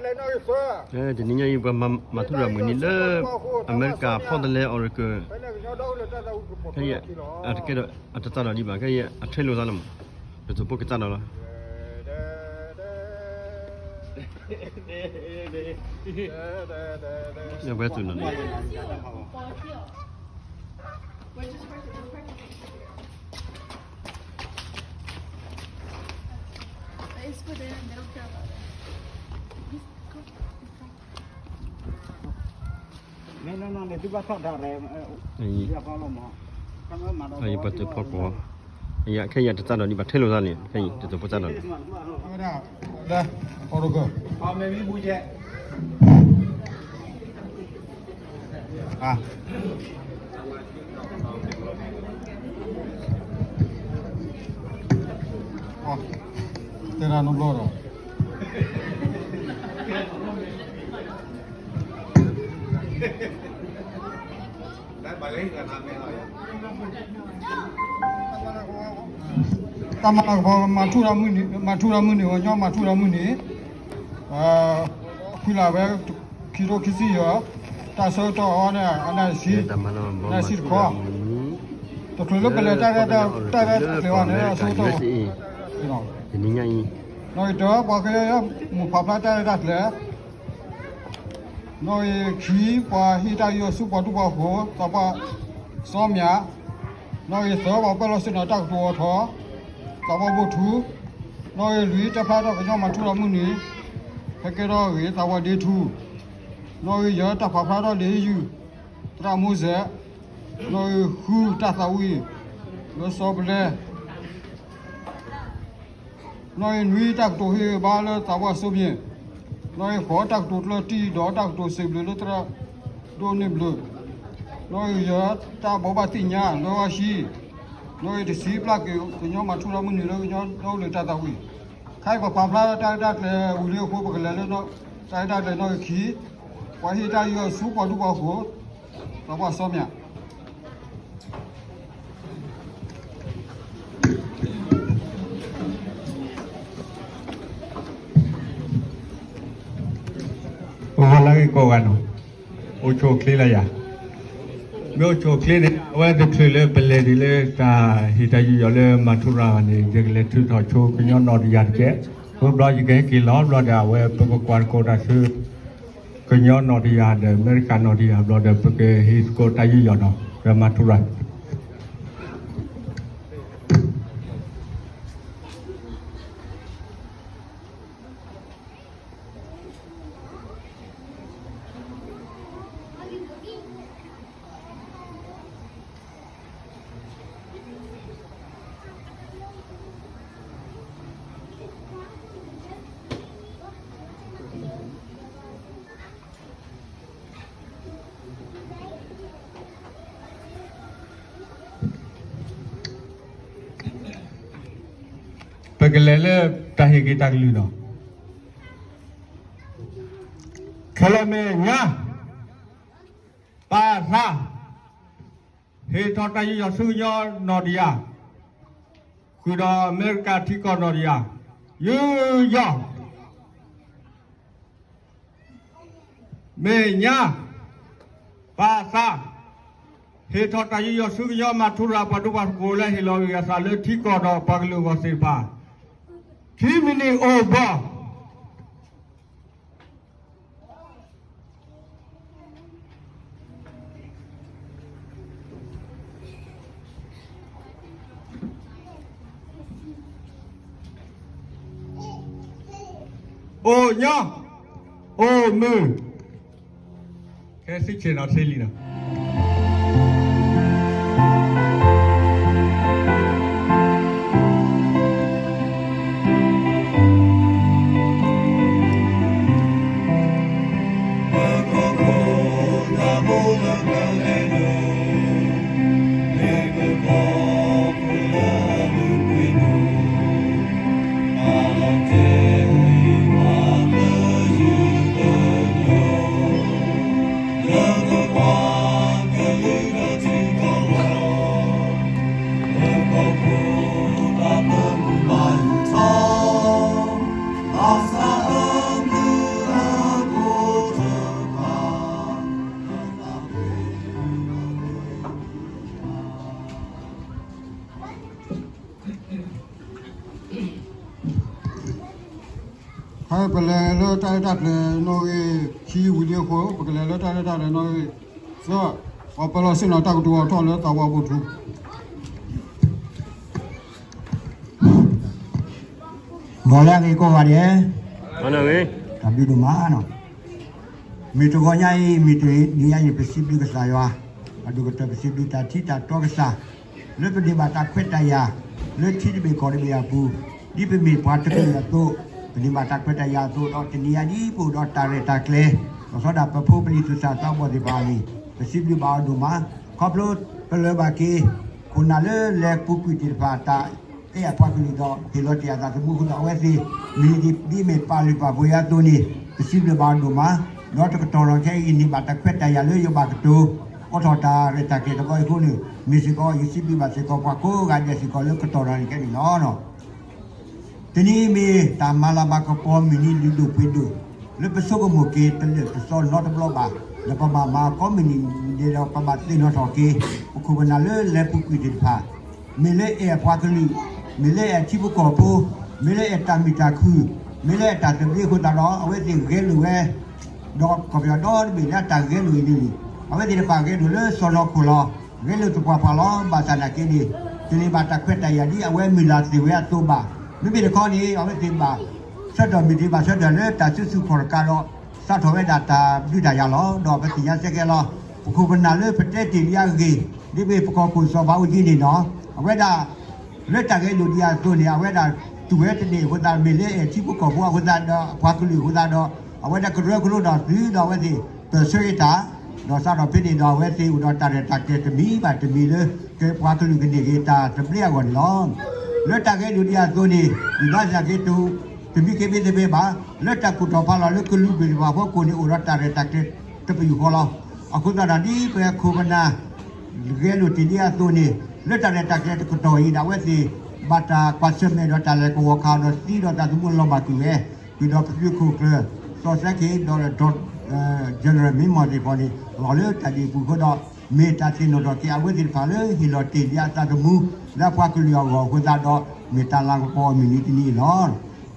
တနံၤညါအံၤ ပှၤမၤထူရၤမုၢ်နံၤလၢ အမဲရကၤ Portland Oregon ခဲအံၤ အတကဲဒီး အတသးဒီးဒံးဘၣ် ခဲအံၤအထဲလိာ်သးလီၤမး ပသိးဖိကသးဒီးလီၤ ဝဲသူၣ်နီၤ ပှၤသုးဖီကွီၢ် ခဲအံၤတသးဒီးဒံးဘၣ် ထဲလိာ်သးလံ ခဲအံၤတသိးဖိသးဒီးလီၤ လၢ Oregon တဲဒၣ်နီတဘျီဒီး တၢ်မၤလၤကပီၤ မၤထူရၤမုၢ်နံၤ မၤထူရၤမုၢ်နံၤ ဝဲညီမၤထူရၤမုၢ်နံၤ ဖှံလၢ်ဝဲ ခံထိခံဆံယဲၢ် တၢ်ဆၢကတီၢ်အီၤန့ၣ် အနၢ်ဆံ အနၢ်ဆံတခီ တချုးလၢပလဲၤတၢ်ရဲၣ်တၢ်ကျဲၤဘၣ်န့ၣ် အဆၢကတီၢ် တနံၤညါအံၤ နီၣ်ဂံၢ်တၢ ပှၤကညီမိၢ်ပှၢ်ဖျါတၢ်ရဲၣ်တၢ်ကျဲၤ နီၣ်ဂံၢ်ခံ ပှၤဟ့ၣ်တၢ်ယူးယီၣ်ဆူပှၤဒူပှၤယိၤ သးပှၢ်စီမၠး နီၣ်ဂံၢ်သၢ ပှၤပၢလီၤဆ့ၣ်နီၤတၢ်ကတိၤအီၤထီၣ် သးပှၢ်ဘိၣ်ထူ နီၣ်ဂံၢ်လွံၢ် တၢ်ဖျါထီၣ်ကညီမၤထူရၤမုၢ်နံၤ ဟဲကဲထီၣ်အဂ့ၢ် သးပှၢ်ဒ့ထူ နီၣ်ဂံၢ်ယဲၢ် တၢ်ဖးဖျါထီၣ်လံာ်ဟ့ၣ်ယုၢ် သရၣ်မိၢ်စဲး နီၣ်ဂံၢ်ဃု တၢ်သးဝံၣ် လၢစီပလဲ နီၣ်ဂံၢ်နွံ တၢ်ကတိၤဟ့ၣ်ဂံၢ်ဘါလၢသးပှၢ်စိမ့ၣ် နီၣ်ဂံၢ်ဃိး တၢ်ကတိၤကျၢၢ်တံၢ်ဒီးတၢ်ကတိၤစံးဘျုးလၢသရၣ်ဒိၣ်န့ၢ်ဘျုး နီၣ်ဂံၢ်ယဲၢ် တၢ်ဘိးဘၣ်သ့ၣ်ညါလၢအဂီၢ်ဆံ နီၣ်ဂံၢ်တဆံ ပျၢ်က့ၤကညီမၤထူရၤမုၢ်နံၤလၢကညီဒီကလုာ်တၢ်သးဝံၣ် ခဲအံၤပဖးဖျါတၢ်ရဲၣ်တၢ်ကျဲၤဝံၤလံအဃိ ပကလဲၤလၢတၢ်ရဲၣ်တၢ်ကျဲၤနီၣ်ဂံၢ်ခံ ပှၤဟ့ၣ်တၢ်ယူးယီၣ်ဆူပှၤဒူပှၤယိၤ သးပှၢ်စီမၠး ဂီၤလၢဂ့ၤကိးဂၤနီၤ, အိၣ်ဆူၣ်အိၣ်ချ့လၢယၤ, မ့ၢ်အိၣ်ဆူၣ်အိၣ်ချ့န့ၣ် အဝဲတချုးလၢပလဲၤဒ်လၢတၢ်ဟ့ၣ်တၢ်ယူးယီၣ်လၢမၤထူရၤဘၣ်န့ၣ် ယကလဲၤထုးထီၣ်ဆိကညီနီၣ်တယၢ်တက့ၢ်, ဝံၤဘျီယကဟဲက့ၤလီၤဘျီဒီး အဝဲပကကွၢ်သကိးတၢ်ဆူ ကညီနီၣ်တယၢ်ဒီး အမဲရကၤနီၣ်တယၢ်ဘျီဒီး ပကဟ့ၣ်သကိးတၢ်ယူးယီၣ်နီၤ ဒီးမၤထူရၤ ပကလဲၤလၢတၢ်ဟ့ၣ်က့ၤတၢ်ကလုၢ်နီၤ, ခဲလၢာ်မ့ၢ်ညါ ပာ်သး ဟ့ၣ်ထီၣ်တၢ်ယူးယီၣ်ဆူကညီနီၣ်တယၢ်, ဃုာ်ဒီးအမဲရကၤထံကီၢ်နီၣ်တယၢ်, ယူးယီၣ် မ့ၢ်ညါ ပာ်သး ဟ့ၣ်ထီၣ်တၢ်ယူးယီၣ်ဆူကညီမၤထူရၤပှၤဒူပှၤသကိးလၢဟ့ၣ်လီၤအဂံၢ်အသးလၢထံကီၢ်ဒီးပှၤကလုာ်အဂီၢ်သ့ၣ်တဖၣ်, ခံမံးနံးအိၣ်ဘၣ် အိၣ်ညီ အိၣ်မုာ် ခဲစံးဆ့ၣ်နီၤဆ့လံနီၤ ပလဲၤလၢတၢ်ရဲၣ်တၢ်ကျဲၤနီၣ်ဂံၢ်ခံဝံၤလံအဃိ ပကလဲၤလၢတၢ်ရဲၣ်တၢ်ကျဲၤနီၣ်ဂံၢ်သၢ, ပှၤပၢလီၤဆ့ၣ်နီၤတၢ်ကတိၤအီၤထီၣ်လၢသးဝးပူၤထူ ဂီၤလၢအဂ့ၤကိးဂၤဒဲး, တၢ်ဘျုးဒိၣ်မးနီၤ. မ့ၢ်တဂီၤညါအံၤ မ့ၢ်တနံၤညါအံၤ ပစံးဘျုးကစၢ်ယွၤ, အဒိၣ်ကတၢၢ် ပစံးဘျုးတၢ်ထံတၢ်တီကစၢ်, လၢပန့ၢ်ဘၣ်တၢ်ခွဲးတၢ်ယာ် လၢထံတဘ့ၣ်ကီၢ်တဘ့ၣ်အပူၤ, ဒ်ပမ့ၢ်ပှၤတကလုာ်အသိး, ပန့ၢ်ဘၣ်တၢ်ခွဲးတၢ်ယာ်အသိးဒီး တနံၤညါဒ်ပအိၣ်ဒီးတၢ်ရဲၣ်တၢ်ကျဲၤ, လီၤဆီဒၣ်ပဖိပလံၤသူၣ်စၢ်သးဘီၣ်သ့ၣ်တဖၣ်န့ၣ် ပစံးဘျုးဘၣ်အီၤဒိၣ်မး, ခီဖျိပလၢၤဘၣ်က့ၤ ခိၣ်နၢ်လၢလဲၤပူၤကွံာ်သ့ၣ်တဖၣ် တၢ်အဲၣ်အပှၤကလုာ်ဒီး ဟ့ၣ်လီၤတ့ၢ်အသးသမူအဃိဒီး အဝဲသ့ၣ် မ့ၢ်ဒ်အမ့ၢ်ပာ်လုၢ်ပာ်ပှ့ၤအသိးန့ၣ် ပစံးဘျုးဘၣ်အီၤဒိၣ်မး, ဒီးတကတီၢ်ဒီးခဲအံၤ န့ၢ်ဘၣ်တၢ်ခွဲးတၢ်ယာ်လၢယဘၣ်ကတိၤ အိးထီၣ်တၢ်ရဲၣ်တၢ်ကျဲၤတဘျီအံၤအဃိန့ၣ် မ့ၢ်စ့ၢ်ကီး ယစံးဘျုးဘၣ်စ့ၢ်ကီးပှၤကိးဂၤဒဲးစ့ၢ်ကီးလၢကတီၢ်ဒီးန့ၣ်ခဲအံၤန့ၣ်လီၤ. တနံၤမ့ၢ်တၢ်မၤလၤမၤကပီၤမုၢ်နံၤလုၢ်ဒိၣ်ပှ့ၤဒိၣ် လၢပဆိကမိၣ်က့ၤတလၢာ်တစီနီတဘျီဘၣ်, ဒီးပဘၣ်မၤကီမုၢ်နံၤဒဲးဒီး ပဘၣ်သ့ၣ်နီၣ်ထီၣ်က့ၤ ပခိၣ်ပနၢ်လၢလဲၤပူၤကွံာ်သ့ၣ်တဖၣ်, မ့ၢ်လၢအဲၣ်အပှၤကလုာ်, မ့ၢ်လၢအဲၣ်ထံဖိကီၢ်ဖိ, မ့ၢ်လၢအဲၣ်တၢ်မုာ်တၢ်ခုၣ်, မ့ၢ်လၢအဲၣ်တၢ်သဘျ့အဃိသတးဒီး အဝဲသ့ၣ်ဂဲၤလိာ်ဝဲ ဒီးကီၢ်ပယီၤဒီတဘ့ၣ်လၢအတၢ်ဂဲၤလိာ်အံၤန့ၣ်န့ၣ် အဝဲသ့ၣ်တဖၣ်ဂဲၤလိာ်လၢစီၢ်နီၤခိၣ်လီၤ. ဂဲၤလိာ်သပှၢ်ပှၢ်လီၤ. ဘၣ်ဆၣ်သနာ်က့န့ၣ် တန့ၢ်ဘၣ်တၢ်ခွဲးတၢ်ယာ်ဒ်အဝဲမုၢ်လၢ်သ့ၣ်ဝဲအသိးဘၣ်. မ့မ့ၢ်တခီန့ၣ် အဝဲသ့ၣ်ဘၣ် ဆၢထၢၣ်မ့ၢ်တ့ၢ်ဘၣ်ဆၢထၢၣ်လၢတၢ်စုဆူၣ်ခီၣ်တကးဒီး စးထီၣ်ဝဲဒၣ်တၢ်ဘျုးတၢ်ယၤလီၤ. ဒီးပသ့ၣ်ညါစဲကဲလီၤ. ပခိၣ်ပနၢ်လၢပတဲတ့ၢ်လံအဂ့ၢ် ဒ်ပပကီၢ်ခိၣ်စီၤဘးအူကၠံန့ၣ်နီၤ အဝဲဒၣ် လၢတၢ်ဂဲၤလိာ်ဒံးအသိးန့ၣ် အဝဲဒၣ်တူၢ်ဝဲတန့ၢ်အဃိသတး မ့ၢ်လၢအဲၣ်ထံဖိကီၢ်ဖိအဃိသတးဒီး အပှၤကလုာ်အဃိသတးဒီး အဝဲဒၣ်ကရၢကရိဒီးသုဒီးအဝဲသ့ၣ် ပၢၢ်ဆၢဂ့ၤတၢ် ဒီးစးထီၣ်ဖဲန့ၣ်ဒီး အဝဲသ့ၣ်အိၣ်ဒီးတၢ်ရဲၣ်တၢ်ကျဲၤတမံၤဘၣ်တမံၤလၢ ပှၤကလုာ်ကန့ၢ်က့ၤတၢ်သဘျ့အဂီၢ်န့ၣ်လီၤ. လၢတၢ်ဂဲၤလိာ်ဒံးအသိးန့ၣ် ဒုၣ်ဒါစၢ်က့ၤတ တမံခ့မ့ၢ်သဘဲဘၣ် လၢတၢ်ကူၣ်ထီၣ်ဖးလီၤလၢကလုာ်ဘ့ၣ်တဖၣ်အဖီခိၣ်န့ၣ် အိၣ်ဒီးတၢ်ရဲၣ်တၢ်ကျဲၤတပယူာ်ဃီလီၤ. အဃိသတးဒီး ဒ်ပဝဲခိၣ်ပနၢ် ဂဲၤလိာ်တ့ၢ်ဒံးအသိးန့ၣ် လၢတၢ်ရဲၣ်တၢ်ကျဲၤတကတီၢ်အံၤဒီး အဝဲသ့ၣ်ဘၣ်တၢ်ကွၢ်ဆၢၣ်မဲာ်ဒီးတၢ်လဲၤကဝီၤခးဒီးသံဒီးသးသမူလီၤမၢ်ကွံာ်ဝဲ ကွံာ်ဒီးပသုးခိၣ်ကျၢၢ် စီၤစဲက့ၤ ဒီး General မ့ၢ်မီၢ်သ့ၣ်တဖၣ်န့ၣ် လီၤလၢတၢ်ဒုးပူၤအဃိဒီး မ့ၢ်တၢ်သ့ၣ်နီၣ်ထီၣ်က့ၤအဝဲသ့ၣ်တဖၣ်လၢဟ့ၣ်လီၤတ့ၢ်ဒံးအသးသမူ လၢအပှၤကလုာ်အဂီၢ်အဃိသတးဒီး မ့ၢ်တၢ်လၤကပီၤအမုၢ်နံၤတနံၤအံၤလီၤ.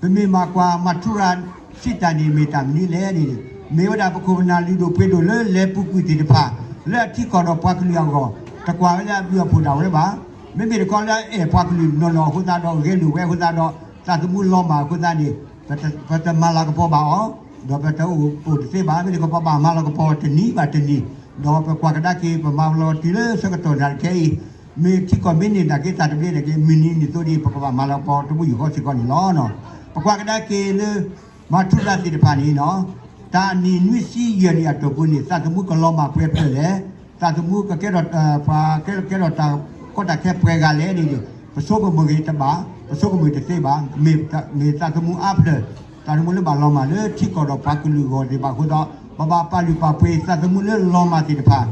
ပမ့ၢ်မၤကွၢ်မၤထူရၤစံးတၢ်န့ၣ် မ့ၢ်တၢ်မနုၤလဲၣ်န့ၣ် မ့ၢ်ဝဲဒၣ်ပခိၣ်ပနၢ်လုၢ်ဒိၣ်ပှ့ၤဒိၣ်လၢလဲၤပူၤကွံာ်သ့ၣ်တဖၣ် လၢအထံကီၢ်ဒီးပှၤကလုာ်အဂီၢ် တကွၢ်ဝဲလၢအဘျုးအဖှိၣ်ဒၣ်ဝဲဘၣ်. မ့မ့ၢ်တခီလၢအအဲၣ်ပှၤကလုာ်နီၢ်နီၢ်အဃိသတးဒီး ဂဲၤလိာ်ဝဲအဃိသတးဒီး သးသမူလီၤမၢ်အဃိသတးန့ၣ် ပတမၤလၤကပီၤဘၣ်အီၤ ဒီးပတအိၣ်အိၣ်တသ့ဘၣ်. မ့ၢ်တခီပဘၣ်မၤလၤကပီၤတနံၤဘၣ်တနံၤ ဒီးပကွၢ်ကဒါက့ၤ ပမၤလီၤတုၤလၢဆၢကတီၢ်နၢ်တကဲအံၤ မ့ၢ်ထံကီၢ်မ့ၢ်န့ၢ်ဒၣ်က့ၤတၢ်သဘျ့န့ၣ်က့ၤ မုၢ်နံၤနံၤသိးဒံး ပကဘၣ်မၤလၤကပီၤတဘူၣ်ယုၢ်ဃီစ့ၢ်ကီးန့ၣ်လီၤ. ပကွၢ်ကဒါက့ၤလၢ မၤထူရၤသ့ၣ်တဖၣ်န့ၣ်နီၤ တၢ်နံၣ်နွံဆံယဲၢ်နံၣ်အတီၢ်ပူၤန့ၣ် သးသမူကလီၤမၢ်ပှဲၤဖျၢၣ်လဲၣ်, သးသမူကကဲထီၣ် ပှၤကဲထီၣ်တၢ်ကီတၢ်ခဲပှဲၤဂၤလဲၣ်န့ၣ် ပဆိကမိၣ်ဂ့ၤတဘၣ်, ပဆိကမိၣ်တသ့ဘၣ်, မ့ၢ်သးသမူအါဖျၢၣ်, သးသမူလၢဘၣ်လီၤမၢ်လၢထံကီၢ်ဒီးပှၤကလုာ်အဂီၢ်သ့ၣ်တဖၣ်အဃိဒီး ပဘၣ်ပာ်လုၢ်ပာ်ပှ့ၤသးသမူလၢလီၤမၢ်သ့ၣ်တဖၣ်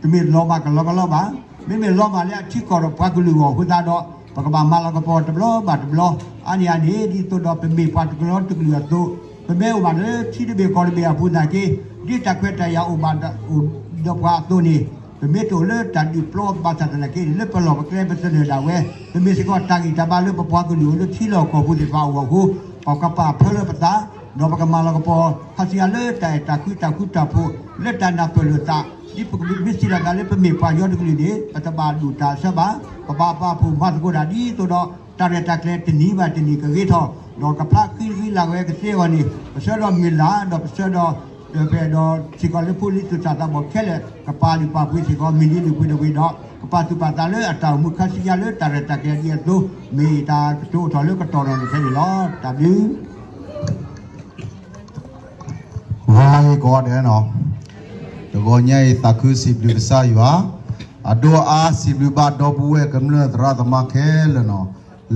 တမ့ၢ်လီၤမၢ်ကလီကလီဘၣ်. မ့မ့ၢ်လီၤမၢ်လၢအထံကီၢ်ဒီးပှၤကလုာ်အဂီၢ်အဃိသတးဒီး ပကဘၣ်မၤလၤကပီၤတဘျီဘၣ်တဘျီ. အါန့ၢ်အန့ၣ် ဒ်သိးဒီးပမ့ၢ်ပှၤတကလီတကလုာ်အသိး, ပမ့ၢ်အိၣ်ဘၣ်လၢထံတဘ့ၣ်ကီၢ်တဘ့ၣ်အပူၤသနာ်က့ ဒ်တၢ်ခွဲးတၢ်ယာ်အိၣ်ဘၣ်အိၣ်ဒီးပှၤအသိးန့ၣ် ပမ့ၢ်တအိၣ်လၢတၢ်ဒုးပျီဘၣ်ဆၣ်သနာ်က့ လၢပလီၢ်ပကျဲပသနၢၣ်ဒၣ်ဝဲ ပမ့ၢ်စ့ၢ်ကီးတၢ်ဂံၢ်တၢ်ဘါလၢပပှၤကလုာ်အိၣ်လၢထံလီၢ်ကီၢ်ပူၤသ့ၣ်တဖၣ်အဂီၢ်အဃိ ပကပာ်ဖၢလၢပသး ဒီးပကမၤလၤကပီၤ ခါဆူညါလၢတၢ်အဲၣ်တၢ်ကွံတၢ်ဃူတၢ်ဖိး လၢတၢ်နၢ်ပၢၢ်လိာ်သး ဒ်ပကမ့ၢ်စံးလီၤသးလၢပမ့ၢ်ပှၤကညီတကလုာ်န့ၣ် ပတဘၣ်ဒိၣ်တၢ်အဆၢဘၣ်. ပဘၣ်ပာ်ဖှိၣ်မၤသကိးတၢ်ဒ်သိးဒီး တၢ်ရဲၣ်တၢ်ကျဲၤတနံၤဘၣ်တနံၤကဂ့ၤထီၣ် ဒီးကဖျါဃံဃံလၤဝဲကသ့အဂီၢ်န့ၣ် ပဆၢဒီးမုၢ်လၢ် ဒီးပဆၢဒီး ဒီးပအဲၣ်ဒိးစ့ၢ်ကီးလၢဖိလံၤသူၣ်စၢ်သးဘီၣ်ခဲလၢာ် ကပာ်လုၢ်ပာ်ပှ့ၤစ့ၢ်ကီး မုၢ်နံၤလုၢ်ပှ့ၤဒိၣ်ဝ့ၤဒီး ကပာ်သူၣ်ပာ်သးလၢအတၢ်အိၣ်မူခါဆူညါလၢတၢ်ရဲၣ်တၢ်ကျဲၤဒ်အသိး မ့ၢ်တၢ်ကတိၤအိၣ်ထီၣ်လၢကတီၢ်ဒီးန့ၣ်ခဲန့ၣ်လီၤ. တၢ်ဘျုး ဂီၤလၢအဂ့ၤကိးဂၤဒဲးနီၤ, တဂီၤညါအံၤသးခုစံးဘျုးကစၢ်ယွၤ, အဒိၣ်အါစံးဘျုးဘၣ်ဒီပုၢ်ဝဲၢ်ကမျၢၢ်သရၣ်သမါခဲလၢာ်နီၤ,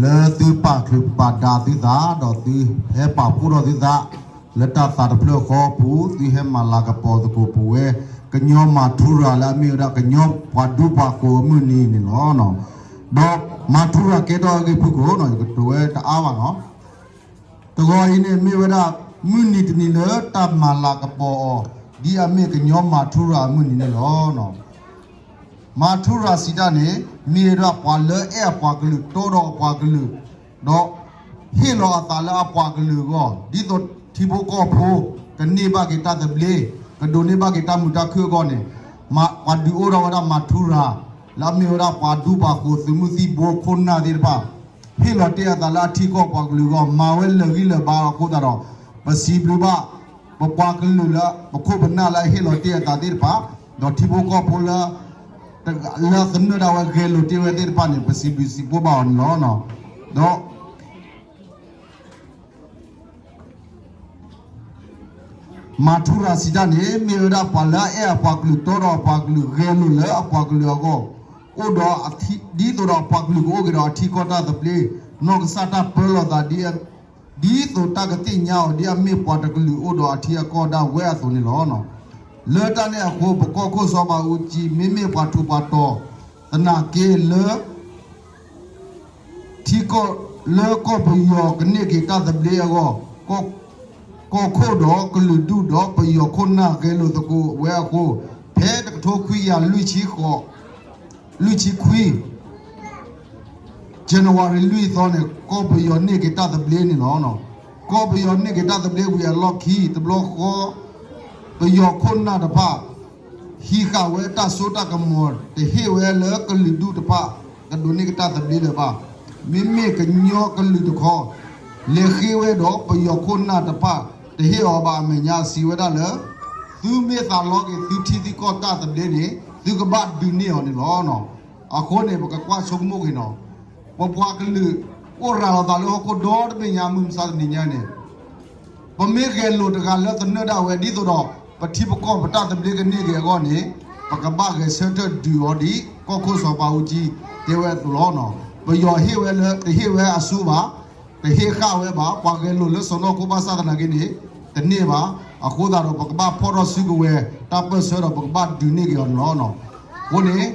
လၢသုပာ်ချုးပာ်ဒၣ်သုသး ဒီးသုဟဲပာ်ဖှိၣ်ထီၣ်သုသး လၢတၢ်သးတဖျၢၣ်ဃီပူၤ သုဟဲမၤလၤကပီၤသကိးပဝဲ ကညီမၤထူရၤလၢအမ့ၢ်ဝဲဒၣ်ကညီပှၤဒူပှၤယိၤအမုၢ်နံၤန့ၣ်လီၤ. ဒီးမၤထူရၤကဲထီၣ်အဂ့ၢ်ဖုၣ်ကိာ်နီၤ ယကတိၤဝဲတအါဘၣ်နီၤ တဂီၤအံၤန့ၣ်မ့ၢ်ဝဲဒၣ် မုၢ်နံၤတနံၤလၢတၢ်မၤလၤကပီၤအီၤ ဒ်အမ့ၢ်ကညီမၤထူရၤအမုၢ်နံၤန့ၣ်လီၤ. မၤထူရၤစံးတၢ်န့ၣ် မ့ၢ်ဝဲဒၣ်ပှၤလၢအဲၣ်အပှၤကလုာ် တီဒီးအပှၤကလုာ် ဒီးဟ့ၣ်လီၤအသးလၢအပှၤကလုာ်အဂီၢ် ဒ်သိး ထံဖိကီၢ်ဖိ ကန့ၢ်ဘၣ်က့ၤတၢ်သဘျ့, ကဒိးန့ၢ်ဘၣ်က့ၤတၢ်မုာ်တၢ်ခုၣ်အဂီၢ်န့ၣ်, ပှၤဒုးအိၣ်ထီၣ်ဝဲဒၣ်မၤထူရၤ လၢအမ့ၢ်ဝဲဒၣ်ပှၤဒူပှၤဃိၤသုးမုၢ်သံၣ်ဘိခိၣ်နၢ်သ့ၣ်တဖၣ် ဟ့ၣ်လီၤတ့ၢ်အသးလၢအထံကီၢ်ပှၤကလုာ်အဂီၢ် မၤဝဲလၢာ်ဂံၢ်လၢာ်ဘါအဃိသတးဒီး ပစံးဘျုးဘၣ် ပပှၤကလုာ်လၢပခိၣ်ပနၢ်လၢအဟ့ၣ်လီၤတ့ၢ်အသးသ့ၣ်တဖၣ်, ဒီးထံဖိကီၢ်ဖိလၢ လၢသနၢၣ်ဒၣ်ဝဲဂဲၤလိာ်တ့ၢ်ဝဲသ့ၣ်တဖၣ်န့ၣ် ပစံးဘျုးစံးဖှိၣ်ဘၣ်အီၤန့ၣ်လီၤ. ဒီး မၤထူရၤစံးတၢ်န့ၣ် မ့ၢ်ဝဲဒၣ်ပှၤလၢအအဲၣ်အပှၤကလုာ် တီဒီးအပှၤကလုာ် ဂဲၤလိာ်လၢအပှၤကလုာ်အဂီၢ်, အိၣ်ဒီးအထံ ဒ်သိးဒီးအပှၤကလုာ်ကအိၣ်က့ၤဒီးအထံကီၢ်တၢ်သဘျ့, နီၢ်ကစၢ်တၢ်ပၢလီၤသး ဒ်သိးတၢ်ကသ့ၣ်ညါအီၤ ဒ်အမ့ၢ်ပှၤတကလုာ်အိၣ်ဒီးအထံအကီၢ်ဒၣ်ဝဲအသိးန့ၣ်လီၤ. လၢတၢ်န့ၣ်အဃိ ပကီၢ်ခိၣ်စီၤဘးအူကၠံ မ့မ့ၢ်ပှၤထူးပှၤတီၤ သနာ်က့လၢ ထံကီၢ်လၢကီၢ်ပယီၤကန့ၢ်က့ၤတၢ်သဘျ့အဂီၢ်, ကီၢ်ခိၣ်ဒီးကလုာ်ဒူၣ်ဒီးပယီၤခိၣ်နၢ်ဂဲၤလိာ်သကိးဝဲအဃိ, ဖဲတကထိခွံကယၤလွံၢ်ဆံဃိး, လွံၢ်ဆံခွံ January လွံၢ်သီန့ၣ် ကီၢ်ပယီၤန့ၢ်က့ၤတၢ်သဘျ့န့ၣ်လီၤ. ကီၢ်ပယီၤန့ၢ်က့ၤတၢ်သဘျ့ဝံၤအလီၢ်ခံ တဘျီဃီ ပယီၤခိၣ်နၢ်တဖၣ် ဟံးဃာ်ဝဲတၢ်စိတၢ်ကမီၤ တဟ့ၣ်ဝဲလၢကလုာ်ဒူၣ်တဖၣ် ကဒိးန့ၢ်က့ၤတၢ်သဘျ့လၢၤဘၣ်. မ့မ့ၢ်ကညီကလုာ်တခီ လဲၤဃ့ဝဲဒီးပယီၤခိၣ်နၢ်တဖၣ် တဟ့ၣ်အီၤဘၣ်အမဲာ်ညါ စံးဝဲဒၣ်လၢ သုမ့ၢ်သးလီက့ၤသုထံသုကီၢ်တၢ်သဘျ့န့ၣ် သုကဘၣ်ဒုးန့ၢ်အီၤန့ၣ်လီၤ. အဃိန့ၣ် ပကကွၢ်ဆိကမိၣ်က့ၤနီၤ, ပပှၤကလုာ် အိၣ်ရၤလီၤသးလၢဟီၣ်ခိၣ်ဒီတဘ့ၣ်ညါ မုၢ်မဆါတနံၤညါန့ၣ် ပမ့ၢ်ဂဲၤလိာ်တဂၤလၢသနၢၣ်ဒၣ်ဝဲ ဒ်သိးဒီး ပထံပကီၢ်ပတၢ်သဘျ့ကန့ၢ်က့ၤအဂီၢ်န့ၣ် ပကဘၣ်ဂဲၤဆၢထၢၣ်ဒုးအီၤဒ် ကီၢ်ခိၣ်စီၤဘးအူကၠံတဲဝဲအသိးလီၤ. ပယီၤဟ့ၣ်ဝဲလၢ တဟ့ၣ်ဝဲအစုဘၣ်, တဟ့ၣ်ဃာ်ဝဲဘၣ်, ပှၤဂဲၤလိာ်လၢစီၢ်နီၤခိၣ်ဘၣ်ဆၣ်သနာ်က့န့ၣ် တန့ၢ်ဘၣ်. အဃိသတးဒီး ပကဘၣ်ဖီၣ်ထီၣ်စုကဝဲၤတၢ်ပၢၢ်ဆၢဒီး ပကဘၣ်ဒုးန့ၢ်က့ၤအီၤန့ၣ်လီၤ. အဃိန့ၣ်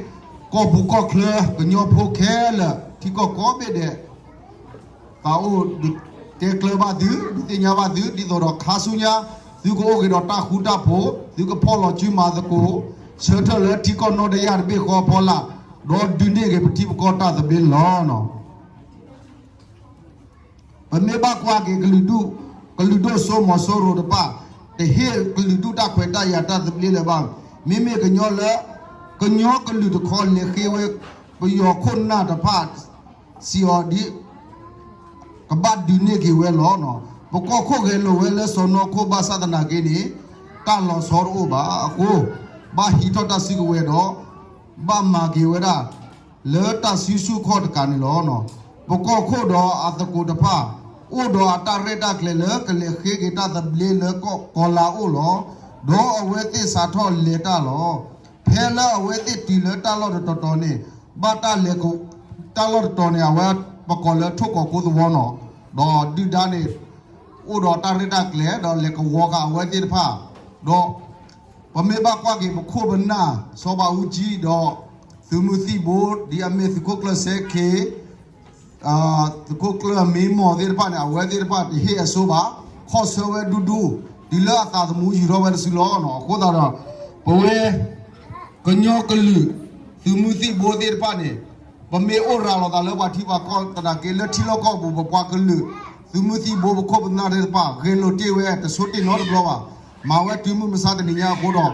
ကီၢ်ပူၤကီၢ်ချၢ ကညီဖိခဲလၢာ် ထံကီၢ်ကိးဘ့ၣ်ဒဲး သးအိၣ်ဒုးတဲကျၢၤဘၣ်သု, ဒုးသ့ၣ်ညါဘၣ်သု, ဒ်သိးဒီးခါဆူညါ သုကအိၣ်က့ၤဒီးတၢ်ဃူတၢ်ဖိး, သုကဖီၣ်လီၤစုမၤသကိး, ဆၢထၢၣ်လၢထံကီၢ်နီၢ်တယၢ်တဘ့ၣ်ဃီအဖီလာ်, ဒီးဒုးန့ၢ်က့ၤပထံပကီၢ်တၢ်သဘျ့န့ၣ်လီၤ. ပမ့ၢ်ဘၣ်ကွၢ်က့ၤကလုာ်ဒူၣ်, ကလုာ်ဒိၣ်စိမိၤစိရိၤတဖၣ် တဟ့ၣ်ကလုာ်ဒူၣ်တၢ်ခွဲးတၢ်ယာ်တၢ်သဘျ့လၢၤဘၣ်. မ့မ့ၢ်ကညီလၢ ကညီကလုာ်တခီလဲၤဃ့ဝဲ ပယီၤခိၣ်နၢ်တဖၣ် စံးအီၤဒ် ကဘၣ်ဒုးန့ၢ်က့ၤဝဲလီၤ. ပကီၢ်ခိၣ်ဂဲၤလိာ်ဝဲလၢစီၢ်နီၤခိၣ်ဘၣ်ဆၣ်သနာ်က့န့ၣ် တၢ်လီၤဆီတအိၣ်ဘၣ်အဃိ ဘၣ်ဟံးထီၣ်တၢ်စုကဝဲၤဒီး ဘၣ်မၤက့ၤဝဲဒၣ် လၢတၢ်စုဆူၣ်ခီၣ်တကးန့ၣ်လီၤ. ပကီၢ်ခိၣ်ဒီးအသကိးတဖၣ် အိၣ်ဒီးအတၢ်ရဲၣ်တၢ်ကျဲၤလၢကလဲၤဃ့က့ၤတၢ်သဘျ့လၢကီၢ်ကီၤလၤအိၣ်လီၤ. ဒီးအဝဲသ့ၣ်စးထီၣ်လဲၤတၢ်လီၤ. ဖဲလၢအဝဲသ့ၣ်တုၤလၢတၢ်လီၢ်တတီၤတီၤန့ၣ် ဘၣ်တၢ်လဲၤက တၢ်လီၢ်တတီၤန့ၣ် အဝဲပကိးလၢထိၣ်ကီၤကိသဝီနီၤ, ဒီးဒုၣ်ဒါန့ၣ် အိၣ်ဒီးတၢ်ရဲၣ်တၢ်ကျဲၤ ဒီးလဲၤကဝီၤဃာ်အဝဲသ့ၣ်တဖၣ်, ဒီး ပမ့ၢ်ဘၣ်ကွၢ်က့ၤပခိၣ်ပနၢ် စီၤဘးအူကၠံဒီး သုးမုၢ်သံၣ်ဘိ ဒ်အမ့ၢ်သုးခိၣ်ကျၢၢ်စဲခ့ သုးခိၣ်ကျၢၢ်မ့ၢ်မီၢ်သ့ၣ်တဖၣ်န့ၣ် အဝဲသ့ၣ်တဖၣ်တဟ့ၣ်အစိဘၣ်, ခီၣ်ဆၢဝဲဒူဒူ, တုၤလၢအသးသမူယူၤထီၣ်ဝဲတစုလီၤ. အဃိသတးဒီး ပဝဲ ကညီကလုာ် သုးမုၢ်သံၣ်ဘိသ့ၣ်တဖၣ်န့ၣ် ပမ့ၢ်အိၣ်ရၤလီၤသးလၢပှၤထံပှၤကီၢ်သနာ်က့ လၢထံလီၢ်ကီၢ်ပူၤ ပပှၤကလုာ် သုးမုၢ်သံၣ်ဘိ ပခိၣ်ပနၢ်သ့ၣ်တဖၣ် ဂဲၤလိာ်တ့ၢ်ဝဲ တဆိတ့ၢ်နီတဘျီဘၣ်. မၤဝဲတုၤမုၢ်မဆါတနံၤညါအဃိဒီး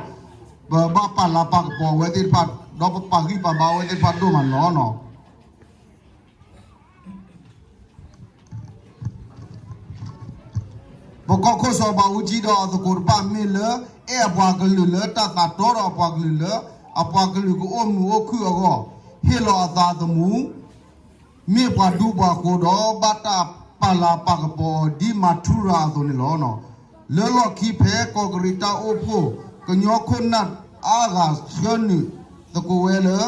ပဘၣ်ပာ်လၤပာ်ကပီၤအဝဲသ့ၣ်တဖၣ် ဒီးပပာ်ဂံၢ်ပာ်ဘါအဝဲသ့ၣ်တဖၣ်ဒိၣ်မးန့ၣ်လီၤ. ပကီၢ်ခိၣ်စီၤဘးအူကၠံဒီးအသကိးတဖၣ်မ့ၢ်လၢ အဲၣ်အပှၤကလုာ်လၢတၢ်သးတီဒီးအပှၤကလုာ်လၢ အပှၤကလုာ်ကအိၣ်မုာ်အိၣ်ခုၣ်အဂီၢ် ဟ့ၣ်လီၤအသးသမူ မ့ၢ်ပှၤဒူပှၤဃိၤဒီး ဘၣ်တၢ်ပာ်လၤပာ်ကပီၤအီၤ ဒ်မၤထူရၤအသိးန့ၣ်လီၤ. လၢလီၢ်ခံဖဲကီၢ်ကရံးတၢ်အိၣ်ဖှိၣ် ကညီခိၣ်နၢ်အါဂၤဆှၢနုာ်သကိးဝဲလၢ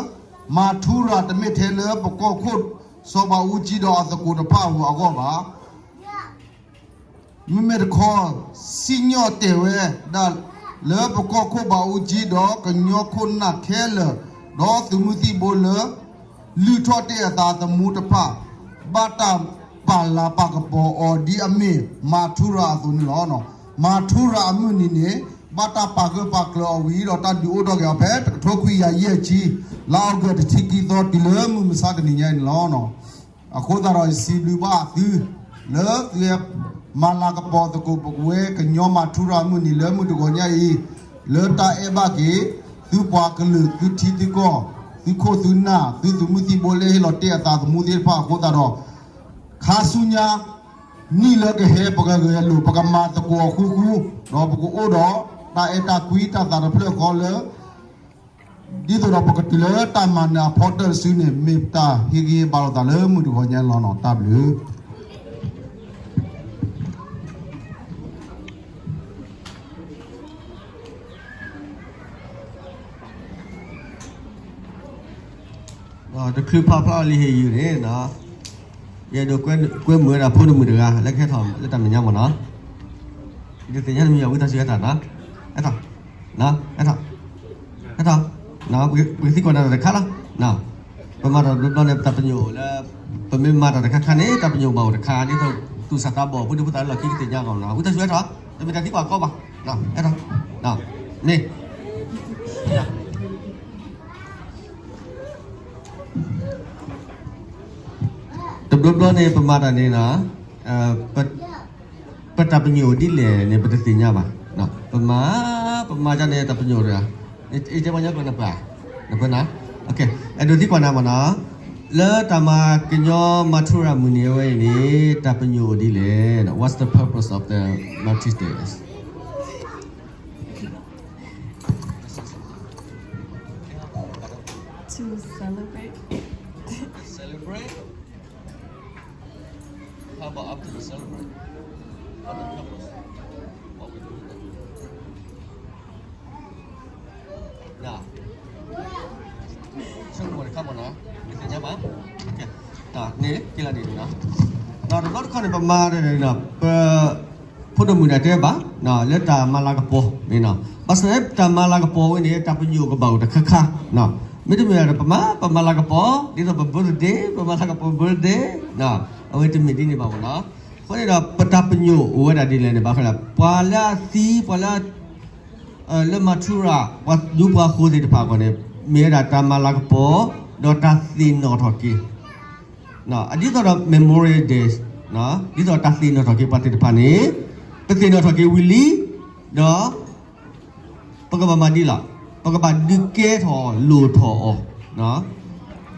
မၤထူရၤတမ့ၢ်ထဲလၢပကီၢ်ခိၣ်စီၤဘးအူကၠံဒီးအသကိးတဖၣ်အဂီၢ်ဘၣ်. မ့မ့ၢ်တခီ စံၣ်ညီၣ်တဲာ်ဝဲဒၣ်လၢပကီၢ်ခိၣ်ဘးအူကၠံဒီးကညီခိၣ်နၢ်ခဲလၢာ် ဒီးသုးမုၢ်သံၣ်ဘိလၢ လုၢ်ထီၣ်တ့ၢ်အသးသမူတဖၣ် ဘၣ်တၢ်ပာ်လၤပာ်ကပီၤအီၤဒ်အမ့ၢ်မၤထူရၤအသိးန့ၣ်လီၤ. မၤထူရၤအမုၢ်နံၤန့ၣ် ဘၣ်တၢ်ပာ်ဂၢၢ်ပာ်ကျၢၤအီၤဝံၤဒီး တၢ်ဒုးအိၣ်ထီၣ်က့ၤအီၤဖဲတကထိခွံကယၤယဲၢ်ဆံ လါအီကူးတဆံခံသီ တုၤလၢမုၢ်မဆါတနံၤညါအံၤန့ၣ်လီၤ. အဃိသတးဒီး ယစံးဘျုးဘၣ်သု လၢသုဟဲ မၤလၤကပီၤသကိးပဝဲကညီမၤထူရၤမုၢ်နံၤလၢမုၢ်တဂီၤညါအံၤ, လၢတၢ်အဲၣ်ဘၣ်က့ၤ သုပှၤကလုာ် သုထံသုကီၢ် သုခိၣ်သုနၢ် သုသုးမုၢ်သံၣ်ဘိလၢဟ့ၣ်လီၤတ့ၢ်အသးသမူသ့ၣ်တဖၣ်အဃိသတးဒီး ခါဆူညါ နံၣ်လၢကဟဲပကဂဲၤလိာ် ပကမၤသကိးအဃူဃူ, ဒီးပကအိၣ်ဒီးတၢ်အဲၣ်တၢ်ကွံတၢ်သးတဖျၢၣ်ဃီလၢ ဒ်သိးဒီးပကတုၤလၢတၢ်မၤနၢၤအဖီတၢၢ်တစုန့ၣ် မ့ၢ်တၢ်ဟ့ၣ်ဂံၢ်ဟ့ၣ်ဘါလိာ်သးလၢမုၢ်တဂီၤညါလီၤနီၤ. တၢ်ဘျုး တချုးဖးဖျါအီၤလံဟ့ၣ်ယုာ်န့ၣ်, ယအဲၣ်ဒိးကွဲမုာ်ဝဲဒၣ်ဖိတမုၣ်တဂၤ လၢကဟဲထီၣ်လၢတၢ်မဲာ်ညါမ့ၢ်နီၤ, ယတသ့ၣ်ညါတမံၤအဝံသးစူၤဟဲထီၣ်နီၤ, ဟဲထီၣ်, ဟဲထီၣ်, ဟဲထီၣ်, ပကသံကွၢ်နၤတၢ်တခါလီၤ. ပမၤတၢ်တဘျီဘျီန့ၣ် ပတၢ်ပညိၣ်လၢ ပမ့ၢ်မၤတၢ်တခါခါန့ၣ် တၢ်ပညိၣ်ဘၣ်အိၣ်တခါ ဒ်သိး သူၣ်စၢ်သးဘီၣ် ဖိဒံဖိသၣ်လၢလီၢ်ခံကသ့ၣ်ညါအဂီၢ်နီၤ, ဝံသးစူၤဟဲထီၣ်, တမ့ၢ်တၢ်သံကွၢ်ကီဘၣ်, ဟဲထီၣ်, န့ၣ် တဘျီဘျီန့ၣ် ပမၤတၢ်န့ၣ်နီၤ, ပတၢ်ပညိၣ်ဒ်လဲၣ်န့ၣ် ပတသ့ၣ်ညါဘၣ်. ပမၤ, ပမၤဒ်န့ၣ်တၢ်ပညိၣ်တဂၤ, တဲပှၤညီကျိာ်နပှၤ, နပှၤနၤ, အဲၣ်ဒိးသံကွၢ်နၤမ့ၢ်နီၤ, လၢတၢ်မၤကညီမၤထူရၤမုၢ်နံၤအဝဲအံၤန့ၣ် တၢ်ပညိၣ်ဒ်လဲၣ်, What's the purpose of the Martyrs' Day? To celebrate. Celebrate? How about after we celebrate? What the purpose? What we do with it? Now, so we wanna come on now. မ့ၢ်သ့ၣ်ညါဘၣ်, န့ၣ်က့လၢန့ၣ်နီၤ, ဒီးတဘျီတခီၣ်န့ၣ် ပမၤတၢ်န့ၣ်နီၤ, ပ ဖိဒိၣ်မုၣ်ဒၣ်တဲဘၣ်, လၢတၢ်မၤလၤကပီၤန့ၣ်နီၤ, ဘၣ်ဆၣ်လၢတၢ်မၤလၤကပီၤဝဲန့ၣ် တၢ်ပညိၣ်ကဘၣ်အိၣ်တခါခါ, မ့တမ့ၢ်ဒီးပမၤ ပမၤလၤကပီၤ ဒ်သိးပ birthday ပမၤလၤကပီၤ birthday, အဝဲတမ့ၢ်ဒ်န့ၣ်ဘၣ်မ့ၢ်နီၤ, အဃိန့ၣ်ဒီး ပတၢ်ပညိၣ်အိၣ်ဝဲဒၣ်ဒ်လဲၣ်န့ၣ် ဘၣ်ဃးလၢ ပှၤလၢအသံ ပှၤလၢ လၢမၤထူရၤ ပှၤဒူပှၤဃိၤသ့ၣ်တဖၣ်အဂီၢ်န့ၣ် မ့ၢ်ဝဲဒၣ်တၢ်မၤလၤကပီၤ ဒီးတၢ်သ့ၣ်နီၣ်ထီၣ်က့ၤ ဒ်သိးဒီး Memorial Day, ဒ်သိးတၢ်သ့ၣ်နီၣ်ထီၣ်က့ၤပှၤသ့ၣ်တဖၣ်န့ၣ် ပသ့ၣ်နီၣ်ထီၣ်က့ၤဝံၤလံ, ဒီး ပကဘၣ်မၤဒ်လဲၣ်, ပကဘၣ်ဒုးကဲထီၣ်လိၣ်ထီၣ်အီ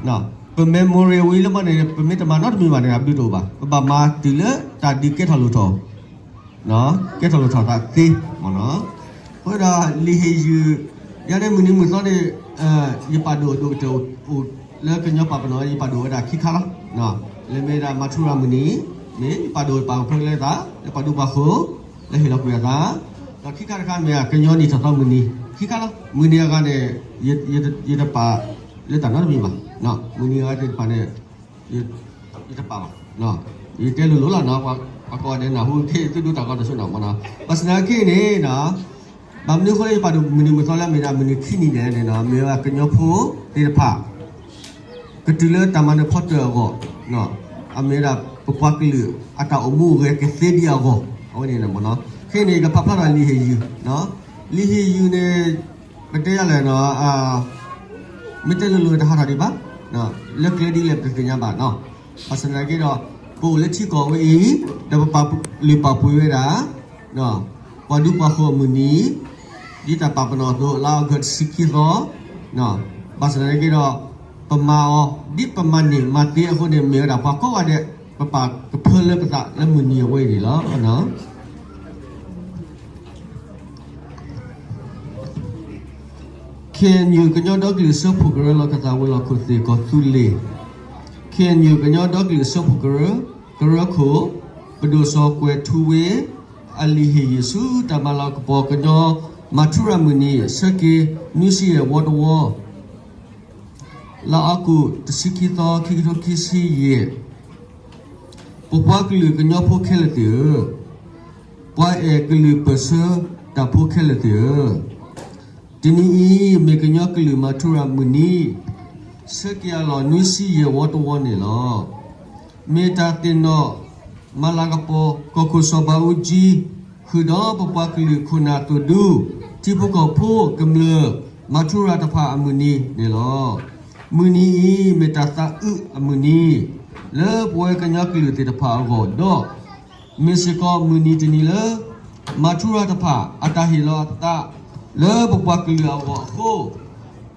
ၤ, ပ memorial ဝံၤလၢမ့ၢ်န့ၣ် ပမ့ၢ်တမၤနီတမံၤဘၣ်န့ၣ် အဘျုးတအိၣ်ဘၣ်, ပဘၣ်မၤတုၤလၢတၢ်ဒုးကဲထီၣ်လိၣ်ထီၣ် ကဲထီၣ်လိၣ်ထီၣ်သးသ့မ့ၢ်နီၤ, အဃိဒီးလံာ်ဟ့ၣ်ယုၢ် ယၤန့ၣ်မုၢ်နံၤမုၢ်သီန့ၣ် ယပာ်ဒိၣ်အဒိၣ်ကတၢၢ်အိၣ်လၢကညီပာ်ပနီၣ် ယပာ်ဒိၣ်ဝဲဒၣ်ခံခါလီၤ, လၢမ့ၢ်ဒၣ်မၤထူရၤမုၢ်နံၤ မ့ၢ်ယပာ်ဒိၣ်ပာ်ကဖၢလၢသး လၢပှၤဒူပှၤဃိၤ လၢဟ့ၣ်လီၤကွံာ်အသး, ဒီးခံခါတခါမ့ၢ်ကညီနံၣ်ထီၣ်သီမုၢ်နံၤ ခံခါလီၤ, မုၢ်နံၤအဂၤန့ၣ် ယတပာ်လၢတၢ်နီတမံၤဘၣ်, မုၢ်နံၤအဂၤသ့ၣ်တဖၣ်န့ၣ် ယတပာ်ဘၣ်, ယတဲလိၤလိၤလီၤနီၤ, ပှၤကိးဂၤဒဲးနၢ်ဟူက့ၤ သုဒိတၢ်ဂီၤတစိၢ်နီၤမ့ၢ်နီၤ, ဘၣ်ဆၣ်သနာ်က့န့ၣ် ဘၣ်မနုၤအဃိလၢယပာ်ဒိၣ်မုၢ်နံၤမုၢ်သီလၢမ့ၢ်ဒၣ်မုၢ်နံၤခံနံၤန့ၣ်န့ၣ် မ့ၢ်ဝဲကညီဖိသ့ၣ်တဖၣ် ကတုၤလၢတၢ်မၤနၢၤဖီတၢၣ်အဂီၢ်, အမ့ၢ်ဝဲဒၣ်ပပှၤကလုာ်အတၢ်အိၣ်မူအိၣ်ဂဲၤကသ့ဒံးအဂီၢ်, အဝဲန့ၣ်မ့ၢ်နီၤ, ခဲအံၤန့ၣ် ယကဖးဖျါထီၣ်လံာ်ဟ့ၣ်ယုၢ်, လံာ်ဟ့ၣ်ယုၢ်န့ၣ် ပတဲယၤလဲၣ်နီၤ မ့ၢ်တဲလိၤလိၤတဟးထီၣ်ဒံးဘၣ်, လၢကျဲဒ်လဲၣ်ပတသ့ၣ်ညါဘၣ်နီၤ, ဘၣ်ဆၣ်သနာ်က့ဒီး ပအိၣ်လၢထံကီၢ်ဝဲအံၤ ဒီးပပာ်လုၢ်ပာ်ပှ့ၤဝဲဒၣ် ပှၤဒူပှၤဃိၤအမုၢ်နံၤ, ဒ်တၢ်ပာ်ပနီၣ်အသိး လါအီကူးတဆံခံသီ, ဘၣ်ဆၣ်သနာ်က့ဒီး ပမၤအီၤ ဒ်ပမၤန့ၢ်မၤသ့အဃိန့ၣ် မ့ၢ်ဝဲဒၣ်ပှၤကိးဂၤဒဲး ပပာ်ကဖၢလၢပသးလၢမုၢ်နံၤအဝဲအံၤန့ၣ်လီၤ. ခ့ၣ်အဲၣ်ယူၣ် ကညီဒီကလုာ်စၢဖှိၣ်ကရၢလီၢ်ခၢၣ်သးဝဲၤလီၢ်ခိၣ်သ့ၣ်ကီၢ်သူလ့ၤ, ခ့ၣ်အဲၣ်ယူၣ် ကညီဒီကလုာ်စၢဖှိၣ်ကရၢ, ကရၢခိၣ်, ပဒိၣ်စီၤကွဲၤထူဝ့ အလံာ်ဟ့ၣ်ယုၢ်ဆူတၢ်မၤလၤကပီၤကညီမၤထူရၤမုၢ်နံၤ ဆၢက့ၤနွံဆံယဲၢ်ဝီတဝီ လါအီကူး တဆံခံသီ ခံကထိခံဆံယဲၢ်, ပပှၤကလုာ်ကညီဖိခဲလၢာ်သ့ၣ်ဧၢ, ပှၤအဲၣ်ကလုာ်ပၢၢ်ဆၢတၢ်ဖိခဲလၢာ်သ့ၣ်ဧၢ, တနံၤအံၤ မ့ၢ်ကညီကလုာ်မၤထူရၤမုၢ်နံၤ ဆၢက့ၤအလီၢ်နွံဆံယဲၢ်ဝီတဝီန့ၣ်လီၤ. မ့ၢ်တၢ်သ့ၣ်နီၣ်မၤလၤကပီၤ ကီၢ်ခိၣ်စီၤဘးအူကၠံ ဃုာ်ဒီးပပှၤကလုာ်ခိၣ်နၢ်သိၣ်ဒူ ထံဖိကီၢ်ဖိကမျၢၢ် မၤထူရၤတဖၣ်အမုၢ်နံၤန့ၣ်လီၤ. မုၢ်နံၤအံၤ မ့ၢ်တၢ်သးအုးအမုၢ်နံၤ လၢပဝဲကညီကလုာ်သ့ၣ်တဖၣ်အဂီၢ်ဒီး မ့ၢ်စ့ၢ်ကီးမုၢ်နံၤတနံၤလၢ မၤထူရၤတဖၣ်အတၢ်ဟ့ၣ်လီၤအသးလၢပပှၤကလုာ်အဂီၢ်အဃိ,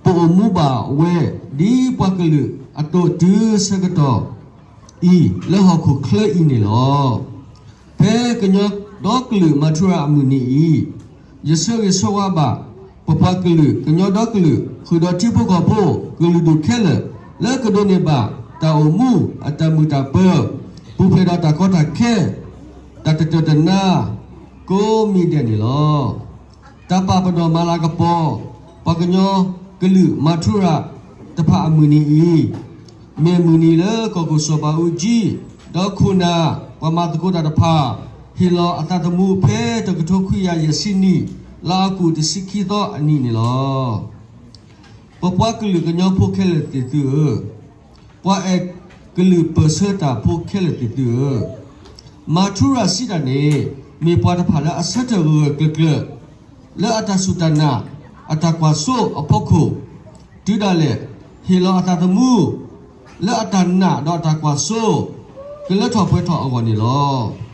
ပအိၣ်မူဘၣ်ဝဲ ဒ်ပှၤကလုာ်အသိးတုၤဆၢကတီၢ်အံၤ လၢဟီၣ်ခိၣ်ချၢအံၤန့ၣ်လီၤ. ဖဲကညီဒီကလုာ်မၤထူရၤအမုၢ်နံၤအံၤ, ယဆၢဂ့ၤဆၢဝါဘၣ် ပပှၤကလုာ်ကညီဒီကလုာ် ဃုာ်ဒီးထံဖိကီၢ်ဖိ ကလုာ်ဒူၣ်ခဲလၢာ် လၢကဒိးန့ၢ်ဘၣ်တၢ်အိၣ်မူအတၢ်မုာ်တၢ်ပၢၤ ပူၤဖျဲးဒီးတၢ်ကီတၢ်ခဲ တၢ်တတၢာ်တနါ ကိးမံၤဒဲးန့ၣ်လီၤ. တၢ်ပာ်ပနီၣ်မၤလၤကပီၤ ပှၤကညီကလုာ်မၤထူရၤတဖၣ်အမုၢ်နံၤအံၤ, မ့ၢ်မုၢ်နံၤလၢကီၢ်ခိၣ်စီၤဘးအူကၠံ ဒီးခိၣ်နၢ် ပှၤမၤသကိးတၢ်တဖၣ် ဟ့ၣ်လီၤအသးသမူဖဲတကထိခွံကယၤယဲၢ်ဆံနံၣ် လါအီကူးတဆံခံသီအနံၤန့ၣ်လီၤ. ပပှၤကလုာ်ကညီဖိခဲလၢာ်သ့ၣ်သုဧၢ, ပှၤအဲၣ်ကလုာ်ပၢၢ်ဆၢတၢ်ဖိခဲလၢာ်သ့ၣ်သုဧၢ, မၤထူရၤစံးတၢ်န့ၣ် မ့ၢ်ပှၤတဖၣ်လၢအဆၢထၢၣ်ဂၢၢ်ဂၢၢ်ကျၢၤကျၢၤ လၢအတၢ်စူၢ်တၢ်နာ် အတၢ်ကွၢ်စိအဖီခိၣ် တုၤဒၣ်လဲာ် ဟ့ၣ်လီၤအသးသမူ လၢအတၢ်နာ်ဒီးအတၢ်ကွၢ်စိ ကလၢထီၣ်ပှဲၤထီၣ်အဂီၢ်န့ၣ်လီၤ.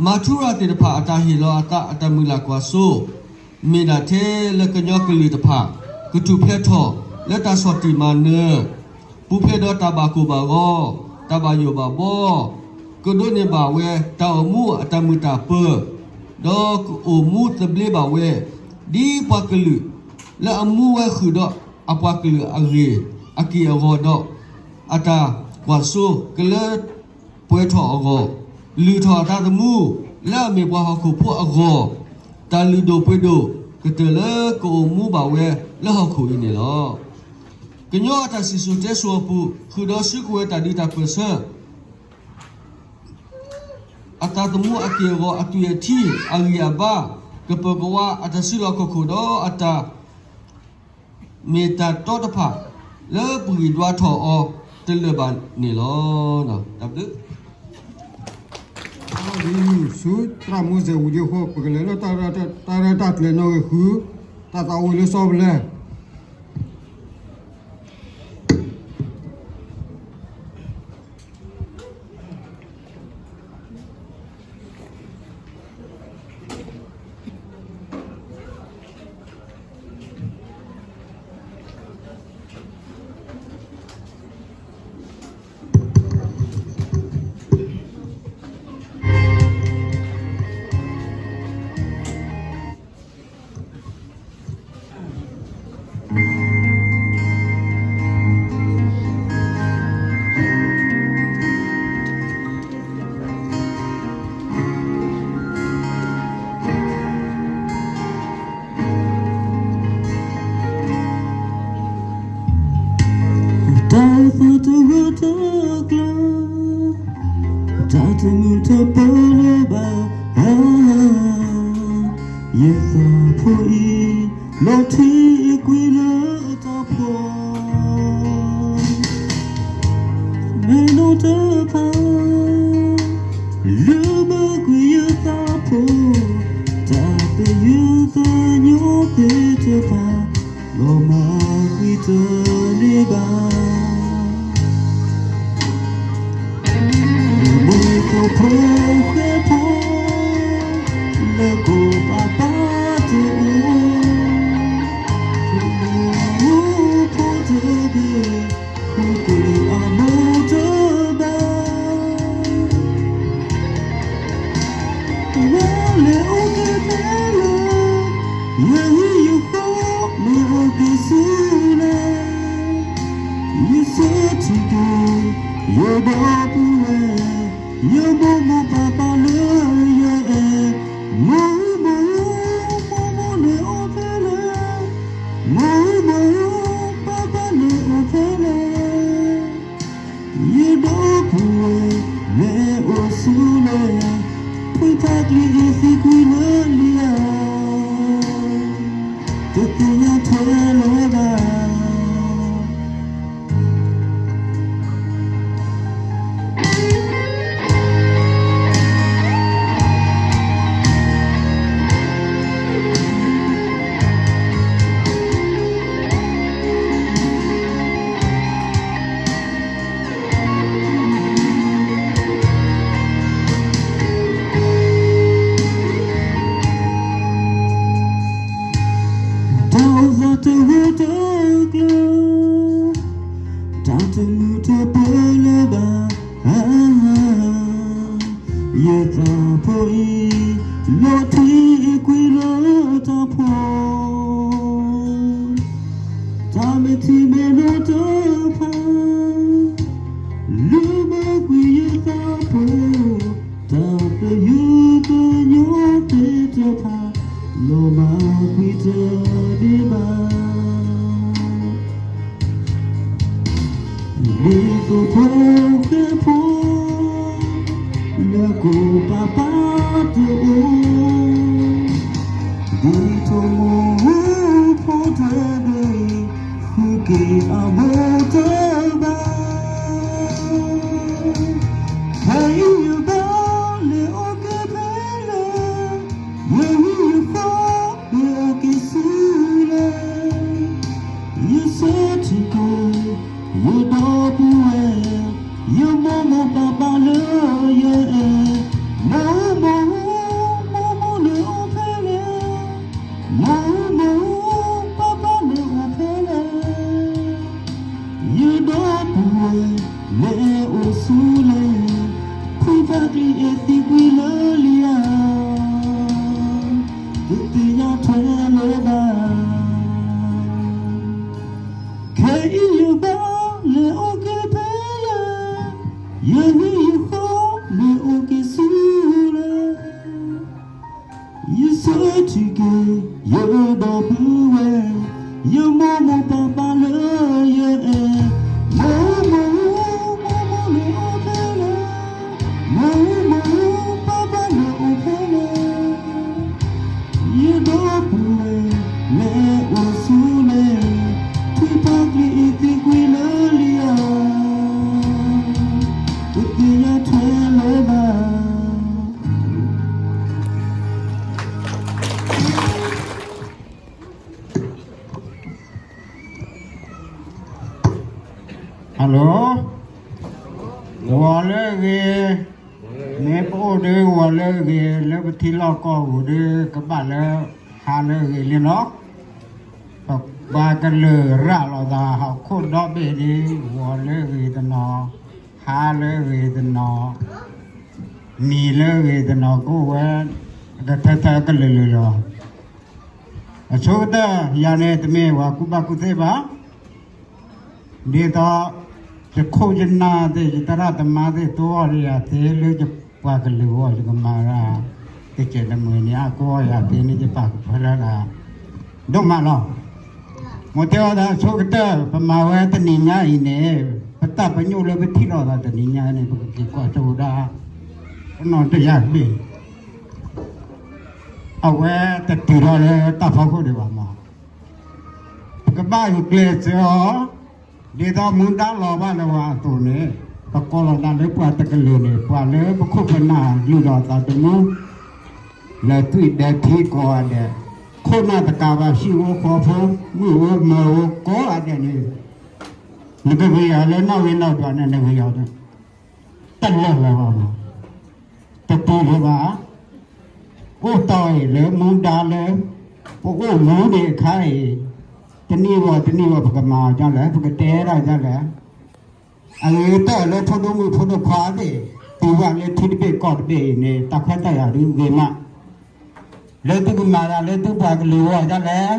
မၤထူရၤသ့ၣ်တဖၣ်အတၢ်ဟ့ၣ်လီၤအသးအတၢ်မုၢ်လၢ်ကွၢ်စိ မ့ၢ်ဒၣ်ထဲလၢကညီကလုာ်တဖၣ် ကထူၣ်ဖျဲးထီၣ်လၢတၢ်ဆီၣ်တံၢ်မၤနၢၤ ပူၤဖျဲးဒီးတၢ်ဘၣ်ကိၢ်ဘၣ်ဂီၤ, တၢ်ဘၣ်ယိၣ်ဘၣ်ဘှီ, ကဒိးန့ၢ်ဘၣ်ဝဲတၢ်အိၣ်မူအတၢ်မုာ်တၢ်ပၢၤ, ဒီးကအိၣ်မူသဘျ့ဘၣ်ဝဲ ဒ်ပှၤကလုာ် လၢအမူဝဲဃုာ်ဒီးအပှၤကလုာ်အဂ့ၢ်အက့ၢ်အဂီၤဒီး အတၢ်ကွၢ်စိကလၢပှဲၤထီၣ်အဂီၢ်, လုၢ်ထီၣ်အသးသမူ လၢအမ့ၢ်ပှၤဟီၣ်ခိၣ်ဖိအဂီၢ်, တၢ်လုၢ်ဒိၣ်ပှ့ၤဒိၣ်ကတၢၢ်လၢကအိၣ်မူဘၣ်ဝဲလၢဟီၣ်ခိၣ်အံၤန့ၣ်လီၤ. ကညီအတၢ်စံၣ်စိၤတဲစိၤအပူၤ ဃုာ်ဒီးစုကဝဲၤတၢ်ဒုးတၢ်ပၢၢ်ဆၢ အသးသမူအက့ၢ်အဂီၤ အသွံၣ်အထံ အဂံၢ်အဘါ ကပၢၤကဝါ အတၢ်စုလီၢ်ခီၣ်ခိၣ်ဒီးအတၢ် မ့ၢ်တၢ်တီတဖၣ် လၢပဂံၢ်ဒွါထီၣ်အီၤတလၢာ်ဘၣ်န့ၣ်လီၤ. တၢ်ဘျုး ဆူသရၣ်မူစဲးဝူၤဒံးအဃိ ပကလဲၤလၢတၢ်ရဲၣ်တၢ်ကျဲၤနီၣ်ဂံၢ်ဃု တၢ်သးဝံၣ်လၢစီၤပလဲ တၢ်အိၣ်သးတဂၢၢ်တကျၢၤ, တၢ်တမုာ်တပၢၤလၢၤဘၣ်, ယသးဖိအံၤ လီၤထံးကွံာ်လၢတၢ်ဖှီၣ် မ့ၢ်နီၢ်တဖၣ် လၢမၤကွံာ်ယသးဖိ, တၢ်သယုၢ်သညိသ့ၣ်တဖၣ် လီၤမၢ်ကွံာ်တန့ၢ်ဘၣ်. မ့ၢ်သိဖိဃဲဖိ လၢကိးပၤပၤတအိၣ်, ဖိတဘ့ၣ် ဃုက့ၤအမိၢ်တဘၣ်. ဝဲလဲၤအိၣ်က့ၤဖဲလဲၣ်, ယဂံၢ်ယဃီမ့ၢ်အိၣ်က့ၤဆူလဲၣ်, ယဆၢထံၣ်က့ၤ ယဒီပုၢ်ဝဲၢ်, ယမိၢ်မိၢ်ပၢ်ပၢ်လၢယအဲၣ်, မိၢ်မိၢ်, မိၢ်မိၢ်န့ၣ်အိၣ်ဖဲလဲၣ်, မိၢ်မိၢ်, ပၢ်ပၢ်န့ၣ်အိၣ်ဖဲလဲၣ်. ယဒီပုၢ်ဝဲၢ် လဲၤအိၣ်ဆူလဲၣ်, ဖုထးကျံအံၤသံကွံာ်လၢလံဧါ, တသ့ၣ်ညါထဲလဲၣ်ဘၣ်. တၢ်တမုာ်တပၢၤလၢၤဘၣ်, ယသးဖိအံၤ လီၤထံးကွံာ်လၢတၢ်ဖှီၣ်, တၢ်မဲာ်ထံမဲာ်နိတဖၣ် လုၢ်ဘၢကွံာ်ယသးဖိ, တၢ်သယုၢ်သညိသ့ၣ်တဖၣ် လီၤမၢ်ကွံာ်တန့ၢ်ဘၣ်. ဒ်သိးဖိဃဲဖိ လၢကိၢ်ပၤပၤတအိၣ်, ဒ်သိးမိၢ်ဖိတဒု ဃုက့ၤအမိၢ်တဘၣ်. ဖဲအံၤယဘၣ်လဲၤအိၣ်က့ၤဖဲလဲၣ်, ယဟံၣ်ယဃီ မ့ၢ်အိၣ်က့ၤဆူလဲၣ်, ယဆၢထံၣ်က့ၤ ယဒီပုၢ်ဝဲၢ်, ယမိၢ်မိၢ်ပၢ်ပၢ်လၢယအဲၣ်, မိၢ်ဧၢ မိၢ်ဧၢ မိၢ်မိၢ်နအိၣ်ဖဲလဲၣ်, မိၢ်ဧၢ မိၢ်ဧၢ ပၢ်ပၢ်နအိၣ်ဖဲလဲၣ်. ယဒီပုၢ်ဝဲၢ် လဲၤအိၣ်ဆူလဲၣ်, ထွံၣ်ဖးကျံအ့ၣ်သံကွံာ်လၢလံဧါ, တသ့ၣ်ညါထွဲလၢၤဘၣ်. ခဲအံၤယဘၣ်လဲၤအိၣ်က့ၤဖဲလဲၣ်, ယဟံၣ်ယဃီ မ့ၢ်အိၣ်က့ၤဆူလဲၣ်. ယဆၢထံၣ်က့ၤ ယဒီပုၢ်ဝဲၢ်, ယမိၢ်မိၢ်ပၢ်ပၢ်လၢယအဲၣ်, မိၢ်ဧၢ မိၢ်ဧၢ မိၢ်မိၢ်နအိၣ်ဖဲလဲၣ်, မိၢ်ဧၢ မိၢ်ဧၢ ပၢ်ပၢ်နအိၣ်ဖဲလဲၣ်. ယဒီပုၢ်ဝဲၢ် လဲၤအိၣ်ဆူလဲၣ်, ထွံၣ်ဖးကျံအ့ၣ်သံကွံာ်လၢလံဧါ, တသ့ၣ်ညါထွဲလၢၤဘၣ်. ဟဲလိ, ဂီၤလၢအဂ့ၤ, မ့ၢ်ပအိၣ်ဒီးဂီၤလၢအဂ့ၤ လၢပထံလီၢ်ကီၢ်ပူၤဒီး ကဘၣ်လၢဟါလၢအဂ့ၤန့ၣ်လီၤ. ပှၤကလုာ်ရၤလီၤသးဟီၣ်ခိၣ်ဒီဘ့ၣ်ဒီး ဂီၤလၢအဂ့ၤတနီၤ, ဟါလၢအဂ့ၤတနီၤ, နံၤလၢအဂ့ၤတနီၤ ကအိၣ်ဝဲ ကထၢထၢကလုာ်လုာ်လီၤ. အဆိကတၢၢ် ယၤန့ၣ် တမ့ၢ်ပှၤကူၣ်ဘၣ်ကူၣ်သ့ဘၣ်. ဒ်သိး ယခိၣ်ယနၢ်သ့ၣ် ယသရၣ်သမါသ့ၣ် တိအီၣ်လၢယၤသ့လၢယပှၤကလုာ်အဂီၢ် ယကမၤဒၣ် တကဲးတမှဲၤန့ၣ် အါကိးယၤသ့န့ၣ် ယပာ်ကဖၢလၢဒၣ် ဒိၣ်မးလီၤ. မ့ၢ်တဲအီၤဒၣ်ဆိကတၢၢ် ပမၤဝဲတနံၤညါအံၤန့ၣ် ပတၢ်ပညိၣ်လၢပထံၣ်လိာ်သးတနံၤညါန့ၣ် ပကက့ၤကွၢ်ဆိဝဲဒၣ် ပနီၢ်တယၢ်တဘ့ၣ် အဝဲတတုၤထီၣ်လၢတၢ်ဖီခိၣ်ဒံးဘၣ်မး. ပကဘၣ်ဂုာ်ကျဲးစၢးအီၤ ဒ်သိးမူဒါလီၤဘၣ်လၢၤဝဲအသိးန့ၣ် ပကိးလီၤသးလၢပှၤတကလုာ်န့ၣ် ပှၤလၢပခိၣ်ပနၢ်လုၢ်လီၤသးသမူ လဲၤသွံၣ်ဒဲးထံကိးဂၤဒဲး, ခိၣ်နၢ်တကးဘၣ် ဟံၣ်ဖိဃီဖိ မုၣ်ဖိမၢဖိကိးဂၤဒဲးန့ၣ် နကဂ့ၤအီၤလၢနီၣ်ဂံၢ်နီၣ်ဒွးန့ၣ် နဂ့ၤအီၤ တလၢာ်လၢၤဘၣ်မး, တတုၤလၢၤဘၣ်. အိၣ်တီၢ်အံၤလၢမူဒါလၢ ပအိၣ်မူဒံးအခါအံၤ တနံၣ်ဝီတနံၣ်ဝီ ပကမၤအီၤဒ်လဲၣ်, ပကတဲဒၣ်ဒ်လဲၣ်. အဂ့ၤကတၢၢ်လၢဖိဒိၣ်မုၣ်ဖိဒိၣ်ခွါသ့ၣ် တုၤဘၣ်လၢထံတဘ့ၣ်ကီၢ်တဘ့ၣ်အံၤန့ၣ် တၢ်ခွဲးတၢ်ယာ်ဒုးဂ့ၤမး, လၢသုကမၤတၢ်လၢသုပှၤကလုာ်အဂီၢ်ဒ်လဲၣ်,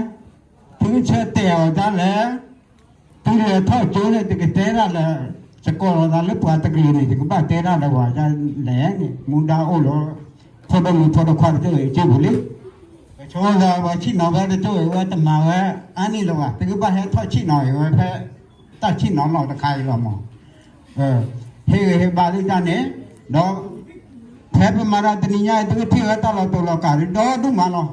သုဆၢတဲာ်အီၤဒ်လဲၣ်, သုလဲၤထီၣ်ကၠိန့ၣ် တကတဲတၢ်လၢ ယကိးလီၤသးလၢပှၤတကလုာ်န့ၣ် ယကဘၣ်တဲတၢ်လၢပှၤဒ်လဲၣ်န့ၣ် မူဒါအိၣ်လၢ ဖိဒိၣ်မုၣ်ဖိဒိၣ်ခွါတကလုာ်အံၤကၠိပူၤလံ. ဆိကမိၣ်သးပှၤဆ့ၣ်နီၤဝဲတကလုာ်အံၤဝဲတမၤဝဲအါန့ၢ်လၢၤဘၣ်, သုကဘၣ်ဟဲထီၣ်ဆ့ၣ်နီၤအံၤဝဲဖဲ တၢ်ဆ့ၣ်နီၤလီၢ်တခါအံၤလီၤမး. ဟ့ၣ်ဂံၢ်ဟ့ၣ်ဘါသုတၢ်န့ၣ်, ဒီး ဖဲပမၤတၢ်တနံၤညါအံၤ သုကထံၣ်ဝဲတၢ်လီၤတိၢ်လီၤကးဒီဒူၣ်မးလီၤ.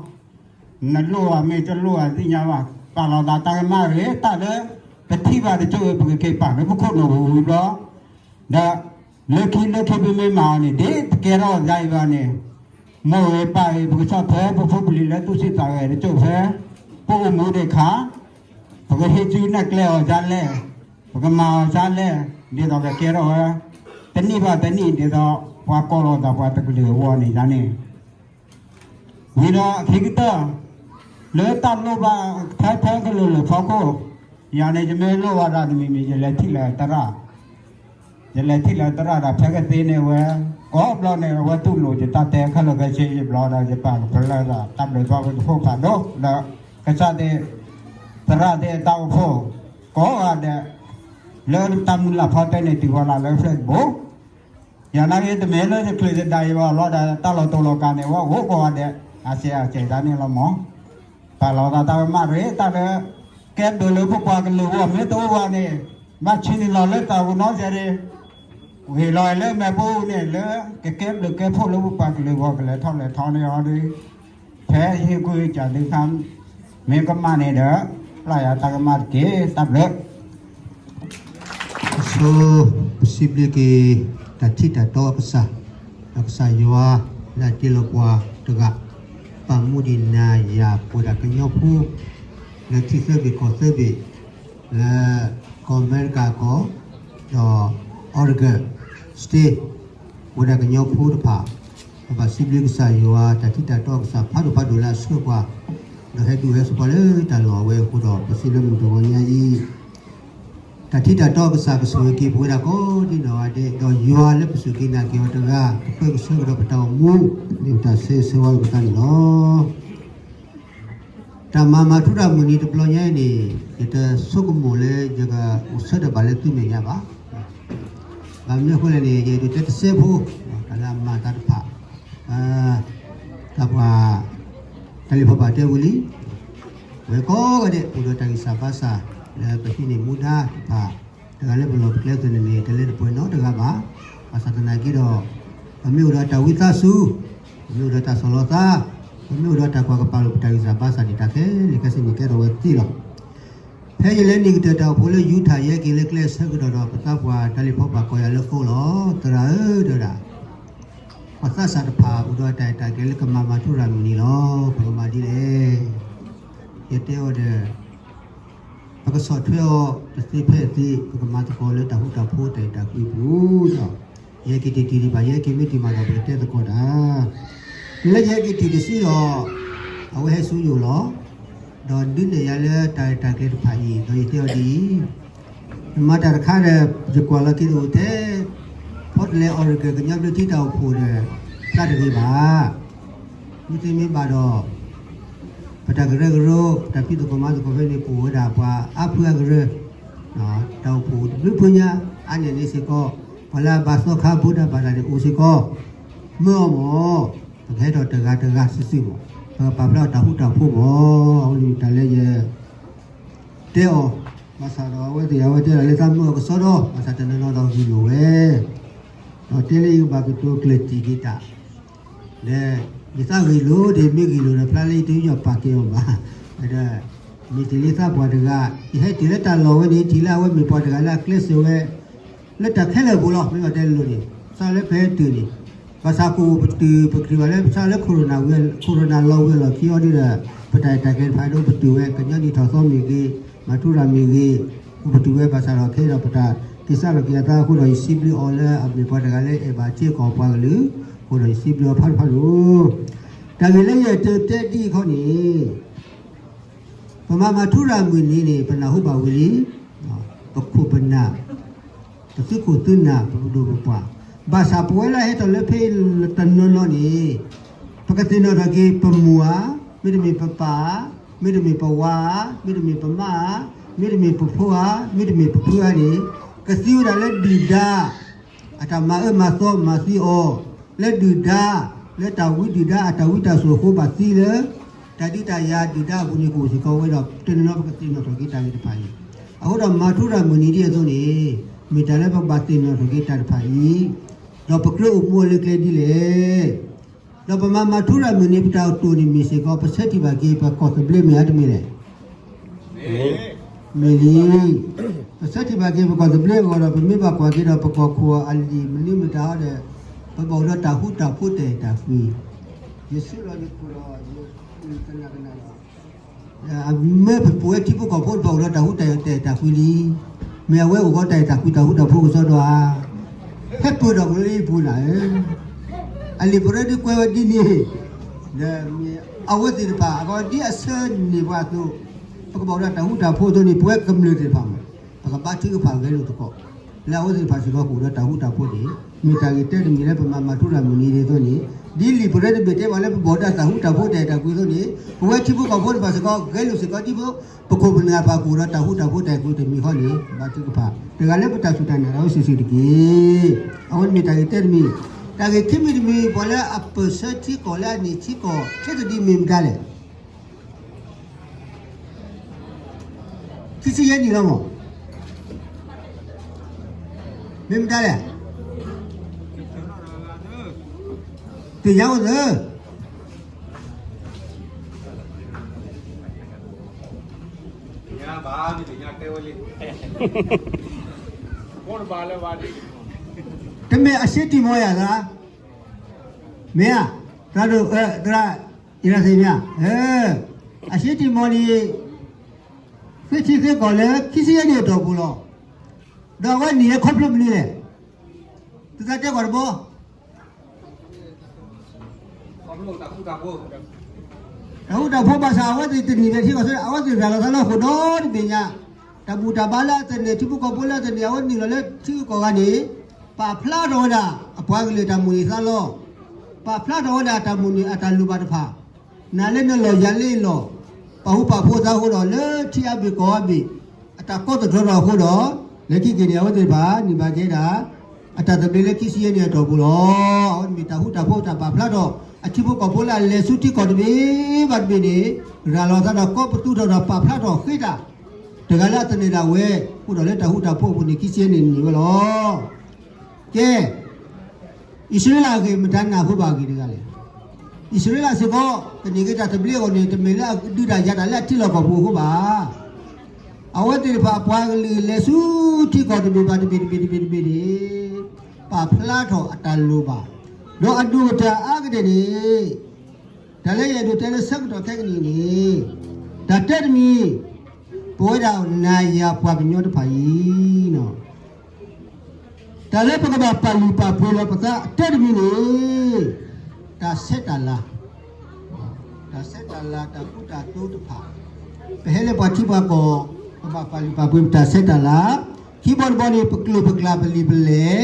နလိၣ်ဧါမ့ၢ်တလိၣ်ဧါသ့ၣ်ညါဘၣ်, ပာ်လီၤသးတၢ်ကမၣ်ဂ့ၤ တၢ်လၢ ပထံၣ်ဘၣ်တကၠိၢ်ဂ့ၤ ပကက့ၤပာ်လၢပခိၣ်နူာ်ပူၤဝံၤဘျီ, ဒီး လၢခံလၢခံပမ့ၢ်မၤအီၤန့ၣ် ဒ်ပကဲထီၣ်ဒ်အံၤဘၣ်န့ၣ်, မိၢ်ဂ့ၤပၢ်ဂ့ၤ ပကဆီၣ်ထွဲပဖိပလံၤလၢသူၣ်ဆံးသးဂဲၤတကၠိၢ်ဖဲ ပအိၣ်မူဒံးအခါ, ပကဟ့ၣ်စုနဲၣ်ကျဲအီၤဒ်လဲၣ်, ပကမၤအီၤဒ်လဲၣ်, ဒ်သိးကကဲထီၣ်ဝဲ တနံၣ်ဘၣ်တနံၣ် ဒ်သိးပှၤကိးလီၤသးပှၤတကလုာ်အဂီၢ်န့ၣ်ဒ်န့ၣ် ဝံၤဒီးအခံကတၢၢ်, လၢတၢ်လိၣ်ဘၣ်ထဲထဲကလုာ်လၢဖီခိၣ်, ယၤန့ၣ် ယမ့ၢ်လိၣ်ဝဲဒၣ်တမံၤမံၤ ယလဲၤထံၣ်လၢသရၣ်, ယလဲၤထံၣ်လၢသရၣ်ဒီး ဖဲကသ့န့ၢ်ဝဲ, ကိးဘျီန့ၣ် အဝဲတူၢ်လိာ်ယတၢ်တဲခဲလၢာ်ခဲဆ့ယဘျီဒီး ယပာ်ကဖၢလၢသး တၢ်ဘျုးသးဖှိၣ်တဖှိၣ်ဖးဒိၣ် ဒီးကစၢ်သ့ၣ်, သရၣ်သ့ၣ်အတၢ်အိၣ်ဖှိၣ် ကိးဂၤဒဲး လၢတၢ်မုၢ်လၢ်ဖီတၢၢ်န့ၣ် တုၤဝဲလၢလၢဖျၢၣ်တဘိ ယနာ်က့ တမ့ၢ်လၢယချုးယဒးအံၤဘၣ်လီၤဒီး တၢ်လီၤတူာ်လီၤကာ်န့ၣ် ဝဲအိၣ်ကိးဂၤဒဲး အစဲးအစဲးတၢ်န့ၣ်လီၤမး. ပာ်လီၤသးတၢ်ကမၣ်ရ့ၣ် တၢ်လၢ ကဲဘျုးလၢပပှၤကလုာ်အဂီၢ် မ့ၢ်တအိၣ်ဘၣ်န့ၣ် ဘၣ်ဆံးန့ၣ်လီၤလၢတၢ်ပနီၣ်စဲးရ့ၣ်, ဂ့ၤလီၤလၢမဲာ်ပူၤန့ၣ် လၢကကဲဘျုးကဲဖှိၣ်လၢပပှၤကလုာ်အဂီၢ် ကလဲၤထီၣ်လဲၤထီန့ၣ်အီၤဒီး ဖဲဟ့ၣ်ကူၣ်ဟ့ၣ်ကၢ်သုခါ မ့ၢ်ကမၣ်န့ၣ်ဒီး ပျၢ်ယၤတၢ်ကမၣ်တက့ၢ် တၢ်ဘျုး အဆိ ပစံးဘျုးက့ၤ တၢ်ထံၣ်တၢ်တီအကစၢ်, ဒီးကစၢ်ယွၤ လၢအတ့လီၤပှၤတဂၤ, ပာ်မူဒံးနၤယၤပဝဲဒၣ်ကညီဖိ လၢထံသၢဘ့ၣ်ကီၢ်သၢဘ့ၣ်, လၢကီၢ်အမဲရကၤကီၢ်, ဒီး Oregon State ပဝဲဒၣ်ကညီဖိတဖၣ်, ပဘၣ်စံးဘျုးကစၢ်ယွၤ တၢ်ထံၣ်တၢ်တီအကစၢ်ဖးဒိၣ်ဖးဒိၣ်လၢအဆှၢပှၤ, ဒီးဟဲဒုးဟဲဆူပှၤလၢတၢ်လီၢ်အဝဲအဃိဒီး ပစံးလၢမုၢ်တဂီၤညါအံၤ တၢ်ထံၣ်တၢ်တီအကစၢ်ကဆိၣ်ဂ့ၤက့ၤပဝဲဒၣ်ကိးဒ်နီၢ်ဂၤဒဲး, ဒီးယွၤလၢပစူၢ်က့ၤနာ်က့ၤအီၤတဂၤ ကပၢကဆှၢကဒီးပတၢ်အိၣ်မူ, ဒ်ပတၢ်ဆၢဂ့ၤဆၢဝါလိာ်ပသးန့ၣ်လီၤ. တၢ်မၤမၤထူရၤမုၢ်နံၤတဘျီညါအံၤန့ၣ် ယတဆိကမိၣ်လၢယကအိၣ်ဆၢထၢၣ်ဘၣ်လၢသုမဲာ်ညါဘၣ်. ဘၣ်မနုၤအဃိလဲၣ်န့ၣ် ယအဲၣ်ဒိးတဲတစဲးဖိ, တၢ်လၢအမၤအသးတဖၣ် တၢ်ပှၤ တၢ်လ့ၣ်ဖီဘၣ်တဲဝံၤလံ, ဝဲကိးဂၤဒဲး အိၣ်ဒီးတၢ်ဂံၢ်စၢ်ဘါစၢ် လၢပဟံးန့ၢ်မူဒါတဖၣ်, တဂၤလၢပလီၢ်ပကျဲသ့ၣ်န့ၣ်န့ၣ် တလဲၤတပှဲၤနီတဂၤဘၣ်. ဘၣ်ဆၣ်သနာ်က့ဒီး ပမ့ၢ်အိၣ်ဒီးတၢ်ဝံသးစူၤ, ပမ့ၢ်အိၣ်ဒီးတၢ်ဆီၣ်လီၤသး, ပမ့ၢ်အိၣ်ဒီးတၢ်ကွၢ်ကပာ်လိာ်ပတၢ်ဂံၢ်စၢ်ဘါစၢ်န့ၣ် တၢ်ခဲလၢာ်ခဲဆ့န့ၣ် ကဲထီၣ်ဝဲသ့လီၤ. ဖဲယလဲၤနံၣ်ကတၢၢ်တၢ်အိၣ်ဖှိၣ်လၢ Utah ယဟဲက့ၤလၢကျဲအဆၢကတီၢ်ဒီး ပသးပှၢ်တၢ်လ့ၣ်ဖီဘၣ်ကိးယၤလၢ phone လီၤ. သရၣ်ဧၢ တဲဝဲဒၣ်, ပှၤသးစၢ်တဖၣ်အိၣ်ဒီးတၢ်အဲၣ်တၢ်ကျဲလၢကမၤမၤထူရၤမုၢ်နံၤလီၤ. ပကမၤဒ်လဲၣ်. ယတဲအီၤဒီး ပကဆီၣ်ထွဲအီၤတသ့ဖဲအသ့ ပကမၤသကိးလၢတၢ်ဃူတၢ်ဖိးတၢ်အဲၣ်တၢ်ကွံပူၤဒီး ယဟဲက့ၤတံၢ်တံၢ်ဒံးဘၣ် ယဟဲက့ၤမ့ၢ်တံၢ်မးဒီး ပကတဲသကိးတၢ် လၢယဟဲက့ၤတံၢ်တစုဒီး အဝဲဟဲဆူယအိၣ်လီၤ. ဒီးဒုးနဲၣ်ယၤလၢတၢ်အဲၣ်တၢ်ကျဲတဖၣ်အံၤ ဒီးယတဲအီၤဒ်အံၤ, နမၤတၢ်တခါဒီး ယကွၢ်လီၤက့ၤတအိၣ်ထဲ Portland Oregon ကညီဘျၢထံတၢ်အိၣ်ဖှိၣ်ဒီး ဖျါတဂ့ၤဘၣ်. မ့တမ့ၢ်ဘၣ်ဒီး ပတၢ်ကရၢကရိ ပတၢ်ဖံးသကိးမၤသကိးဖဲန့ၣ် ပအိၣ်ဝဲဒၣ်ပှၤအါဖုအါကရၢ, တၢ်အိၣ်ဖှိၣ်တဘျုးဖုညါ အါန့ၢ်န့ၣ်စ့ၢ်ကီး, ပှၤလၢအဘၣ်သီခါဘိးတၢ်ဘၣ်တၢ်န့ၣ်အိၣ်စ့ၢ်ကီး, မၢအီၤမၢ်, ပကဟဲထီၣ်တဂၤတဂၤစုာ်စုာ်မၢ်, ပကပာ်ဖျါအီၤတၢ်ဃူတၢ်ဖိးမၢ်, အဝဲန့ၣ်မ့ၢ်တၢ်လၢယ တဲအီၤ, ဘၣ်ဆၣ်ဒီးအဝဲသ့ၣ်အဝဲတဲဒၣ်လၢသးမၢအီၤကစီဒီ, ဘၣ်ဆၣ်တနီၤနီၤဒီးဂ့ၢ်လိာ်ဝဲ, ဒီးတဲလၢယကဘၣ်ကတိၤကျၢၢ်တံၢ်က့ၤတၢ်, ဒီးယသးဂ့ၢ်လိာ်ဒ်မ့ၢ်ဂ့ၢ်လိာ်ဒီးဖျါလၢယတယီၢ်ပာ်ကဲအီၤဘၣ်, ဒီး မ့ၢ်တ့ၢ်လံသးပှၢ်တဂၤ, ယဟဲတ့ၢ်လၢတၢ်လီၢ်ဝဲန့ၣ် ထံၣ်လၢအဝဲမ့ၢ်ပှၤတဂၤလၢအကျဲးစၢးဝဲ လၢတၢ်ခဲလၢာ်ပူၤလီၤ. မ့ၢ်ဘၣ်တဲလိၤန့ၣ် စးလၢပဟဲတုၤန့ၣ်, ဘၣ်ဆၣ်ကအိၣ်ပတုာ်ပခရံာ်ဘၣ်လၢ စးလၢ corona ဝံၤ corona လီၤဝံၤအလီၢ်ခံအီၤဒ်ဒီး ပတၢ်အဲၣ်တၢ်ကျဲတဖၣ်ဒီး ပတုာ်ဝဲ ကညီနံၣ်ထီၣ်သီမ့ၢ်ဂ့ၤ, မၤထူရၤမ့ၢ်ဂ့ၤ, ပတုာ်ဝဲဘၣ်ဆၣ်ဒီးခဲအံၤဒီး ပတၢ်က့ၤစးထီၣ်က့ၤအသးအဃိဒီး ယစံးဘျုးအီၤလၢအမ့ၢ်ပှၤတဂၤလၢအဲၣ်ဘၣ်စ့ၢ်ကီးပှၤကလုာ်အဃိဒီး ယစံးဘျုးအီၤဖးဒိၣ်ဖးဒိၣ်. တၢ်ဂ့ၢ်လၢယအဲၣ်ဒိးတဲဒ်အံၤခီန့ၣ် ပမၤမၤထူရၤမုၢ်နံၤန့ၣ် ပနၢ်ဟူဘၣ်ဝံၤလံ, ပခိၣ်ပနၢ်, ပသုးခိၣ်သုးနၢ် ပပဒိၣ်ပပှၢ်, ဘၣ်ဆၣ်ပဝဲလၢဟဲထီၣ်လၢဖဲတနီၤနီၤန့ၣ် ပကသ့ၣ်နီၣ်ထီၣ်က့ၤပမိၢ်ဧါ, မ့တမ့ၢ်ပပၢ်ဧါ, မ့တမ့ၢ်ပဝၤဧါ, မ့တမ့ၢ်ပမါဧါ, မ့တမ့ၢ်ပဖိဧါ, မ့တမ့ၢ်ပဖုဧါန့ၣ် ကသံဝဲဒၣ်လၢဒုၣ်ဒါ အတၢ်မၤအၢမၤသီမၤသံအီၤ, လၢဒုၣ်ဒါ, လၢတၢ်ဝံဒုၣ်ဒါအတၢ်ဝံတၢ်စိာ်အဃိဘၣ်သံလၢ တၢ်ဒုးတၢ်ယၤဒုၣ်ဒါအပူၤန့ၣ် ကအိၣ်စ့ၢ်ကီးဝဲဒီး တနီၤနီၤပကသ့ၣ်နီၣ်ထီၣ်က့ၤတၢ်ဂ့ၢ်တဖၣ်အံၤ, အဃိဒီးမၤထူရၤမုၢ်နံၤဒ်အသိးန့ၣ် မ့ၢ်တၢ်လၢပကဘၣ်သ့ၣ်နီၣ်ထီၣ်က့ၤတၢ်တဖၣ်အံၤ, ဒီးပကြၢးအိၣ်မူအီၤလၢကျဲဒ်လဲၣ်. ဒီးပမၤမၤထူရၤမုၢ်နံၤ ပတၢ်တိာ်န့ၣ်မ့ၢ်စ့ၢ်ကီး ပဆၢထံၣ်ဘၣ်က့ၤပကီၢ်သဘျ့မ့ၢ်ဧါတမ့ၢ်လဲၣ်. မ့ၢ်လံ. ပဆၢထံၣ်ဘၣ်က့ၤပကီၢ်သဘျ့အဂီၢ်ဒီး ပမ့ၢ်ဘၣ်ကွၢ်က့ၤဒီး ပကီၢ်ခိၣ်အလံာ်မနုၤမတၤအီၤဒီး ပဘၣ်အိၣ်ဒီးတၢ်ဃူတၢ်ဖိးတၢ်အဲၣ်တၢ်ကွံ, ယဆှၢလီၤယခိၣ်ဒီး ယကနၣ်ကနၣ်ဒီး မ့ၢ်ပပဝဲထံဖိကီၢ်ဖိတဖၣ်အိၣ်ဒီးတၢ်ဃူတၢ်အဲၣ်တၢ်ကွံလံ. မ့ၢ်အဝဲအိၣ်ဃီတၢ်အဲၣ်တၢ်ကွံတၢ်ဃူတၢ်ဖိးကစီဒီဧါ. ဟဲပၢၢ်ထီၣ်က့ၤလၢယပူၤနၤဧၢ, အလံာ်ပရၢဒုးကွဲးဝဲဒ်န့ၣ်, ဒီးမ့ၢ် အဝဲသ့ၣ်တဖၣ် အဂီၢ်ဒ်အဆၢန့ၢ်ပှၤအသိး, ပကဘၣ်အိၣ်ဒီးတၢ်ဃူတၢ်ဖိးအသိးန့ၣ် ပဝဲကမျၢၢ်သ့ၣ်တဖၣ်မး ပကဘါထုကဖၣ်ဂဲၤလိာ်သကိး, လၢအဝဲသ့ၣ်တဖၣ်စ့ၢ်ကီးကအိၣ်ဒီးတၢ်ဃူတၢ်ဖိးန့ၣ် မ့ၢ်တၢ်ဂ့ၢ်တၢတမံၤလၢပမၤမၤထူရၤမုၢ်နံၤဒ်သိးန့ၣ်, ဒ်လံာ်ပရၢတဘ့ၣ်တဲဘၣ်လၢပဘၣ်အိၣ်ဒီးတၢ်ဃူတၢ်ဖိးတၢ်အဲၣ်တၢ်ကွံအသိးန့ၣ်, ပဝဲထံဖိကီၢ်ဖိတဖၣ်စ့ၢ်ကီး ဂဲၤလိာ်စ့ၢ်ကီးဒ်သိး ပခိၣ်ပနၢ်တဖၣ်ကအိၣ်ဒီးတၢ်ဃူတၢ်ဖိးတၢ်အဲၣ်တၢ်ကွံတမံၤဃီန့ၣ် ဘါထုကဖၣ် တဂၤလၢပတၢ်စူၢ်တၢ်နာ်ဒီးအိၣ်ဆူၣ်ဆူၣ်တက့ၢ်. အဝဲမ့ၢ်တၢ်ဂ့ၢ်တၢတမံၤ, တၢ်ဂ့ၢ်ခံမံၤတမံၤ ပှၤလၢအပၢၢ်ဆၢထံကီၢ်လၢအန့ၢ်ထံကီၢ် ခဲကဒံမ့ၢ်မတၤလဲၣ်. ခံဆံယဲၢ်နံၣ်လီၤမး, မ့ၢ်မတၤလဲၣ်. သ့ၣ်ညါအိၣ်သၢ တမ့ၢ်အရှ့တံၤမီၤယၤသရၣ်, မ့ၢ်ဧါ, သရၣ်ဒိၣ်, သရၣ်, ယရသ့ၣ်မ့ၢ်ဧါ, အရှ့တံၤမီၤန့ၣ် ဃ့ထံဃ့ကီၢ်လၢခံဆံယဲၢ်နံၣ်အတီၢ်ပူၤလီၤ. ဒီးအဝဲန့ၣ်ဟဲခီဖျိမနုၤလဲၣ်. သုသးတဲကွၢ်တဘီ တၢ်ဃူတၢ်ဖိးဘၣ်ဆၣ် အဝဲသ့ၣ်တန့ၢ်ဘၣ်ထံကီၢ်ဆၢ အဝဲသ့ၣ်ရၤလီၤသးလၢအဃိဒီတဘ့ၣ်ညါ, တၢ်ဘူၣ်တၢ်ဘါလၢအသန့ၢ် ထံဖိကီၢ်ဖိလၢအသန့ၢ် အဝဲနုာ်လီၤလၢထံဂုၤကီၢ်ဂၤန့ၣ်, ပာ်ဖျါထီၣ်ဝဲဒၣ် အပှၤကလုာ်အတၢ်မိၣ်န့ၢ်သးလီ, ပာ်ဖျါထီၣ်ဝဲဒၣ်တၢ်မိၣ်န့ၢ်အတၢ်လိၣ်ဘၣ်တဖၣ်, နၤလၢနလီၢ်ယၤလၢယလီၢ်, ပာ်ဃူပာ်ဖိးသးအဃိဒီး လၢထံအါဘ့ၣ်ကီၢ်အါဘ့ၣ် အတၢ်ကိးသတြီၤထီၣ်အဃိဒီး, လၢခံက့ၤန့ၣ် အဝဲသ့ၣ်တဖၣ် န့ၢ်ဘၣ်က့ၤဒၣ် အတၢ်သဘျ့လၢခံဆံယဲၢ်နံၣ်အတီၢ်ပူၤလီၤ. အဝဲမ့ၢ်တၢ်ဃူတၢ်ဖိးတၢ်ပာ်ဖျါထီၣ် အထံဖိကီၢ်ဖိလၢအလဲၤဆူထံကီၢ်တဘ့ၣ်ဘၣ်တဘ့ၣ်န့ၣ်, ရၤလီၤသးဒီးကိးပသူထီၣ်ဒီးပာ်ဖျါထီၣ်ဃ့တၢ်, တဂၤလၢအသန့ၤဒၣ်ဝဲ, အိၣ်ဒီးလၢတၢ်ဃူတၢ်ဖိးအပူၤန့ၣ် ခံဆံယဲၢ်နံၣ်န့ၣ်ဝဲလီၤ. ကဲ, အံၣ်စရ့လးအဂ့ၢ် မတၤနၢ်ဟူဘၣ်အဂ့ၢ်တဂၤလဲၣ်. အံၣ်စရ့လးစ့ၢ်ကီး ကန့ၢ်က့ၤတၢ်သဘျ့အဂီၢ်န့ၣ် တမ့ၢ်လၢအဒုးတၢ်ယၤတၢ်လၢအထံလီၢ်ကီၢ်ပူၤအဃိဘၣ်. အဝဲသ့ၣ်တဖၣ်အပှၤကလုာ်လဲၤဆူထံကီၢ်တဘ့ၣ်ဘၣ်တဘ့ၣ်တဘ့ၣ်တဘ့ၣ်တဘ့ၣ်န့ၣ်, ပာ်ဖျါထီၣ်အတၢ်လိၣ်ဘၣ်, ဒီးအဒိၣ်ကတၢၢ်အါကဒဲၣ်န့ၣ်, တၢ်လၢယအဲၣ်ဒိးတဲလၢဆၢကတီၢ်ခဲကနံၣ်အံၤန့ၣ်, တၢ်တၢတမံၤ, ပဝဲဒၣ်နၤယၤပှၤကညီတဖၣ်အံၤ တၢ်လၢပကဘၣ်ပာ်လုၢ်ပာ်ပှ့ၤလီၤပသးအတၢတမံၤန့ၣ်, တၢ်ဆဲးတၢ်လၤ, တၢ်ဆဲးတၢ်လၤ တၢ်ဃူတၢ်ဖိးတဖၣ်, ပဟဲလၢပှၤထံပှၤကီၢ်, ပဘၣ်ပာ်လုၢ်ပာ်ပှ့ၤပတၢ်ဆဲးတၢ်လၤ, ခံဘီတဘီန့ၣ် ပကျိာ်ပကျါပလံာ်ပလဲၢ်,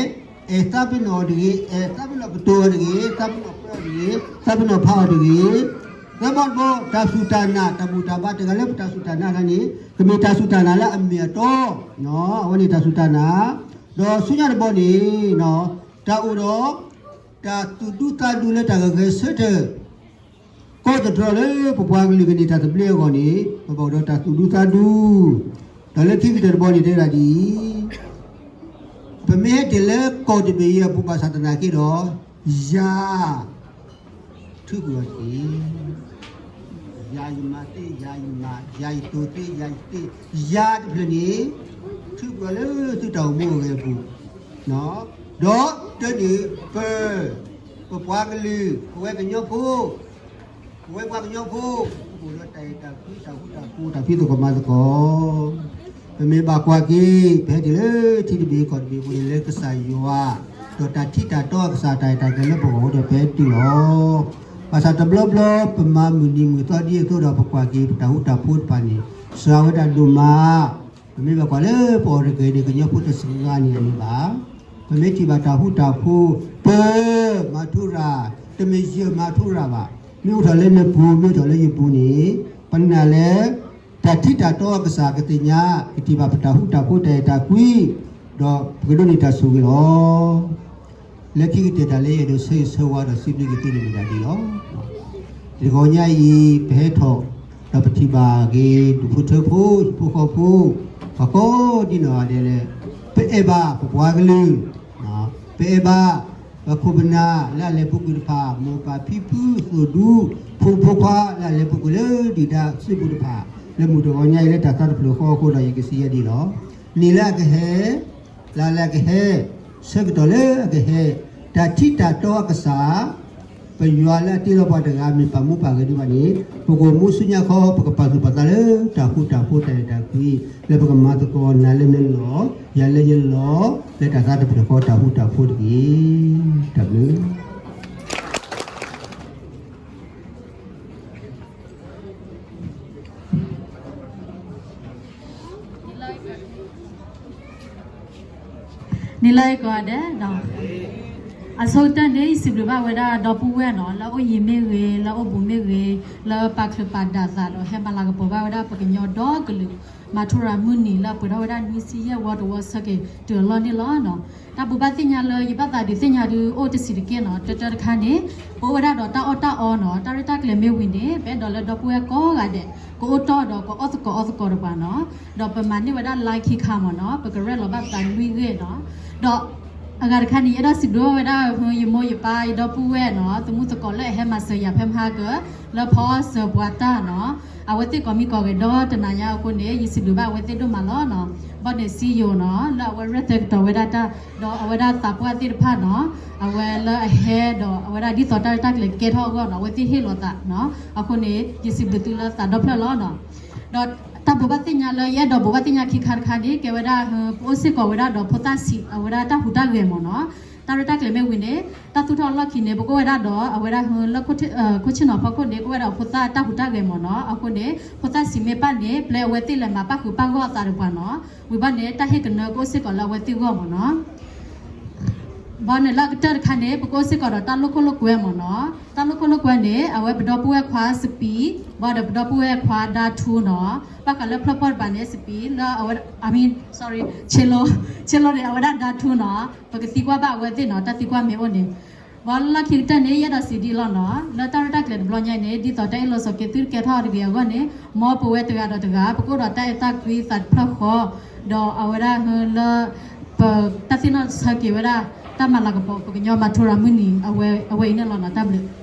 အဲၣ်သးပ့ၤနီၣ်အီၤတဂ့ၤ, အဲၣ်သးပ့ၤနီၣ်ကတိၤအီၤတဂ့ၤ, သးပ့ၤနီၣ်ပၢအီၤတဂ့ၤ, သးပ့ၤနီၣ်ဖးအီၤတဂ့ၤ, သၢဘီတဘီ တၢ်စူၢ်တၢ်နာ် တၢ်ဘူၣ်တၢ်ဘါတဂၤလၢပတၢ်စူၢ်တၢ်နာ်တဂၤန့ၣ် ကမ့ၢ်တၢ်စူၢ်တၢ်နာ်လၢအမ့ၢ်အတီ, အဝဲန့ၣ်တၢ်စူၢ်တၢ်နာ်, ဒီးဆူညါတဘီန့ၣ်, တၢ်အိၣ်ဒီး တၢ်သူၣ်ဒူသးဒူလၢတၢ်ဂဲၤဆၢထၢၣ် ကိးသတြီၤလၢပပှၤကလုာ်ကန့ၢ်တၢ်သဘျ့အဂီၢ်န့ၣ် ပဘၣ်အိၣ်ဒီးတၢ်သူၣ်ဒူသးဒူ, ဒီးလၢခံကတၢၢ်တဘီန့ၣ်တဲဒၣ်ဒ်အံၤ, ပမ့ၢ်ဟဲတ့ၢ်လၢကီၢ်တဘ့ၣ်အံၤအပူၤဘၣ်ဆၣ်သနာ်က့ဒီး, ယၤ ထုးကွံာ်အီၤတက့ၢ်. ယၤယမၤသ့, ယၤယမၤ, ယၤယတိၤသ့, ယၤယသ့, ယၤတဖျၢၣ်န့ၣ်, ထုးကွံာ်အီၤလၢသုတၢ်အိၣ်မူအဂ့ၢ်အပူၤ, ဒီးတၢ်န့ၣ်ပၢၢ်, ပပှၤကလုာ်, ပဝဲကညီဖိ, ပဝဲပှၤကညီဖိ, ပအိၣ်ဒီးတၢ်အဲၣ်တၢ်ကွံ တၢ်ဃူတၢ်ဖိး တၢ်ဖံးသကိးမၤသကိး ပမ့ၢ်ဘၣ်ကွၢ်က့ၤ ပဟဲတုၤလၢထံတဘ့ၣ်ကီၢ်တဘ့ၣ်အပူၤန့ၣ် လၢကစၢ်ယွၤ ဒီးတၢ်ထံတၢ်တီအကစၢ်တၢ်အဲၣ်တၢ်ကွံလၢပဂီၢ်အဃိဒီး ပဟဲတုၤလီၤ. ဘၣ်ဆၣ်တဘျီဘျီ ပမၤမုၢ်နံၤမုၢ်သီဒ်အသိးဒီး ပကွၢ်က့ၤပတၢ်ဃူတၢ်ဖိးတဖၣ်န့ၣ် စှၤဝဲဒၣ်ဒိၣ်မး. ပမ့ၢ်ဘၣ်ကွၢ်လၢပအိၣ်တက့ၢ်န့ၣ် ကညီဖိတစှၤဂၤန့ၣ်အန့ၣ်ဘၣ်. ပမ့ၢ်ထံၣ်ဘၣ်တၢ်ဃူတၢ်ဖိး ပမၤထူရၤ, တမ့ၢ်ယမၤထူရၤဘၣ်. မ့ၢ်အိၣ်ထီၣ်လၢနပူၤ မ့ၢ်အိၣ်ထီၣ်လၢယပူၤန့ၣ် ပနာ်လၢ တၢ်ထံတၢ်တီအကစၢ်ကသ့ၣ်ညါ ကထံၣ်ဘၣ်ပတၢ်ဃူတၢ်ဖိးတၢ်အဲၣ်တၢ်ကွံ ဒီးပကဒိးန့ၢ်တၢ်ဆိၣ်ဂ့ၤလီၤ. လၢခံကတၢၢ်တၢ်လၢယအဲၣ်ဒိးဆၢဂ့ၤဆၢဝါဒီးစံးဘျုးက့ၤသုန့ၣ်မ့ၢ်ဒၣ်ဒ်အံၤလီၤ. တဂီၤညါအံၤ ပဟဲထီၣ် ဒီးပထံၣ်ဘၣ်က့ၤ ဒူၣ်ဖိထၢဖိ ဟံၣ်ဖိဃီဖိ ပှၤကိးဒ်နီၢ်ဂၤဒဲးလၢ ပအဲၣ်ဘၣ်ပပှၤကလုာ်, ပအဲၣ်ဘၣ် ပခိၣ်ပနၢ်လၢအလဲၤပူၤကွံာ်တဖၣ် မိၢ်ပၢ်ဖံဖု သိၣ်ဒူ ဖိမုၣ်ဖိခွါလၢအလဲၤပူၤကွံာ်လၢဒုၣ်ဒါစုပူၤတဖၣ် လၢမုၢ်တဂီၤညါအံၤလၢတၢ်သးတဖျၢၣ်ဃီအဃိဒီး ယကစံးယဲဒ်အံၤလီၤ. နံၤလၢအကဟဲ လါလၢအကဟဲ, ဆၢကတီၢ်လၢအကဟဲ, တၢ်ထံတၢ်တီအကစၢ် ပယွၤလၢအတ့လီၤပှၤတဂၤမ့ၢ်ပာ်မူပာ်ဂဲၤဒံးဘၣ်န့ၣ် ပကအိၣ်မူဆူညါခီ ပကပာ်သူၣ်ပာ်သးလၢတၢ်ဃူတၢ်ဖိးတၢ်အဲၣ်တၢ်ကွံ လၢပကမၤသကိးနၤလၢနလီၢ် ယၤလၢယလီၢ် လၢတၢ်သးတဖျၢၣ်ဃီတၢ်ဃူတၢ်ဖိးတက့ၢ်. တၢ်ဘျုး. နံၤလၢအံၤကိးဂၤဒဲးဒီး အဆိကတၢၢ်န့ၣ် ယစံးဘျုးဘၣ်ဝဲဒၣ်ဒီပုၢ်ဝဲၢ်နီၤ လၢအအိၣ်ယံၤမ့ၢ်ဂ့ၤ လၢအအိၣ်ဘူးမ့ၢ်ဂ့ၤ လၢပာ်ချုးပာ်ဒၣ်သးဒီး ဟဲမၤလၤကပီၤဘၣ်ဝဲဒၣ်ပကညီဒီကလုာ် မၤထူရၤမုၢ်နံၤလၢအပှဲၤထီၣ်ဝဲဒၣ်နွံဆံယဲၢ်ဝီတဝီဆၢက့ၤတုၤအလီၢ်န့ၣ်လီၤနီၤ. တၢ်ဘိးဘၣ်သ့ၣ်ညါလၢယဘၣ်သးဒုးသ့ၣ်ညါဒုးအိၣ်တဆံးတက့ၢ်နီၤ. တၢတၢတခါန့ၣ် ပအိၣ်ဝဲဒၣ်ဒီးတၢ်အီၣ်တၢ်အီနီၤ တၢ်ရဲၣ်တၢ်ကျဲၤမ့ၢ်ဝံၤန့ၣ် ပအဲၣ်ဒိးလၢဒီပုၢ်ဝဲၢ်ကိးဂၤဒဲး ကအိၣ်တီၢ်ဒီးကအီၣ်သကိးအီသကိးတပှၤနီၤ. ဒီးပမၤန့ၢ်ဝဲဒၣ် line ခံခါမ့ၢ်နီၤ ပကရဲၣ်လီၤဘၣ်သးလွံၢ်ဂ့ၢ်နီၤ. ဒီးအဂၤတခါန့ၣ် ယအဲၣ်ဒိးစံးဘျုးဝဲဒၣ် ယမိၢ်ယပၢ် ယဒီပုၢ်ဝဲၢ်နီၤ သမူသကိးလၢအဟဲမၤစၢၤယၤဖဲမဟါက လၢဖီစၢၤပှၤတၢ်နီၤ အဝဲသ့ၣ်ကိးမံၤကိးဂဲၤဒီတနၤညါအဃိန့ၣ် ယစံးဘျုးဘၣ်အဝဲသ့ၣ်ဒိၣ်မးလီၤနီၤ. ဘီန့ၣ်စံယိၤနီၤ လၢအဝဲရဲၣ်သဲကတီၤဝဲဒၣ်တၢ် ဒီးအဝဲဒၣ်သးပှၢ်သ့ၣ်တဖၣ်နီၤ အဝဲလၢအဟဲဒီးအဝဲဒၣ်ဒ်သိးတၢ်ရဲၣ်တၢ်ကျဲၤကဲထီၣ်အဂီၢ်နီၤ အဝဲသ့ၣ်ဟ့ၣ်လီၤသးနီၤ အဃိန့ၣ် ယစံးဘျုးသုလၢသးဒီဖျၢၣ်လီၤနီၤ. ဒီးတၢ်ဘိးဘၣ်သ့ၣ်ညါလၢယအဲၣ်ဒိးဘိးဘၣ်သ့ၣ်ညါခံခါတခါန့ၣ် ကဲဝဲဒၣ် ပအိၣ်စ့ၢ်ကီးဝဲဒၣ်ဒီးဖိသၣ်ဆံး အဝဲဒၣ်တၢ်ဟူးတၢ်ဂဲၤမ့ၢ်နီၤ. တၢ်ရဲၣ်တၢ်ကျဲၤမ့ၢ်ဝံၤန့ၣ် တၢ်သူၣ်ထီၣ်အလီၢ်ခံန့ၣ် ပကအိၣ်ဝဲဒၣ်ဒီးအဝဲဒၣ်လၢ ခိၣ်ဆ့ၣ်နီၤဖီခိၣ်န့ၣ် ကအိၣ်ဝဲဒၣ်ဖိသၣ်တၢ်ဟူးတၢ်ဂဲၤမ့ၢ်နီၤ. အဃိန့ၣ် ဖိသၣ်ဆံးမ့ၢ်ပၣ်န့ၣ် ပျဲအဝဲသ့ၣ်လဲၤမၤပၣ်ဃုာ်ပၣ်ဂီၢ်အသးတပှၤနီၤ. ဝံၤဘီန့ၣ် တၢ်ဟ့ၣ်ကနၢကအိၣ်စ့ၢ်ကီးလၢအဝဲသ့ၣ်ဂီၢ်မ့ၢ်နီၤ. ဘီန့ၣ်လၢအကတၢၢ်တခါန့ၣ် ပကအိၣ်စ့ၢ်ကီးဒီးတၢ်လိာ်ခိၣ်လိာ်ကွဲမ့ၢ်နီၤ. တၢ်လိာ်ခိၣ်လိာ်ကွဲန့ၣ် အဝဲပဒီပုၢ်ဝဲၢ်ခွါစပံး ဘၣ်ဒီးပဒီပုၢ်ဝဲၢ်ခွါဒါထူနီၤ. ဘၣ်ဃးလၢဖျၢၣ်ဖီၣ်တပၤန့ၣ် စပံးလၢအဝဲ I mean sorry ဆ့လိ ဆ့လိန့ၣ် အဝဲဒၣ်ဒါထူနီၤ. ပကသံကွၢ်ဘၣ်အဝဲသ့ၣ်နီၤ တၢ်သံကွၢ်မ့ၢ်အိၣ်န့ၣ်. ဘီလၢခံကတၢၢ်န့ၣ် ယအဲၣ်ဒိးစံးဒ်အံၤလီၤနီၤ. လၢတၢ်ရဲၣ်တၢ်ကျဲၤတဘျီညါအံၤန့ၣ် ဒ်သိးတၢ်အ့ၣ်လိာ်ဆိးက့သုတကဲထီၣ်တဂ့ၤအဂီၢ်န့ၣ် မ်ပဝဲတဂၤဒီးတဂၤ ပကအိၣ်ဒီးတၢ်အဲၣ်တၢ်ကွံသးတဖျၢၣ်ဃီ ဒီးအဝဲဒၣ်လၢ ပတၢ်သ့ၣ်နီၣ်ဆၢက့ၤဝဲဒၣ် တၢ်မၤလၤကပီၤပကညီမၤထူရၤမုၢ်နံၤ အဝဲအံၤန့ၣ်လီၤနီၤ. တၢ်ဘျုး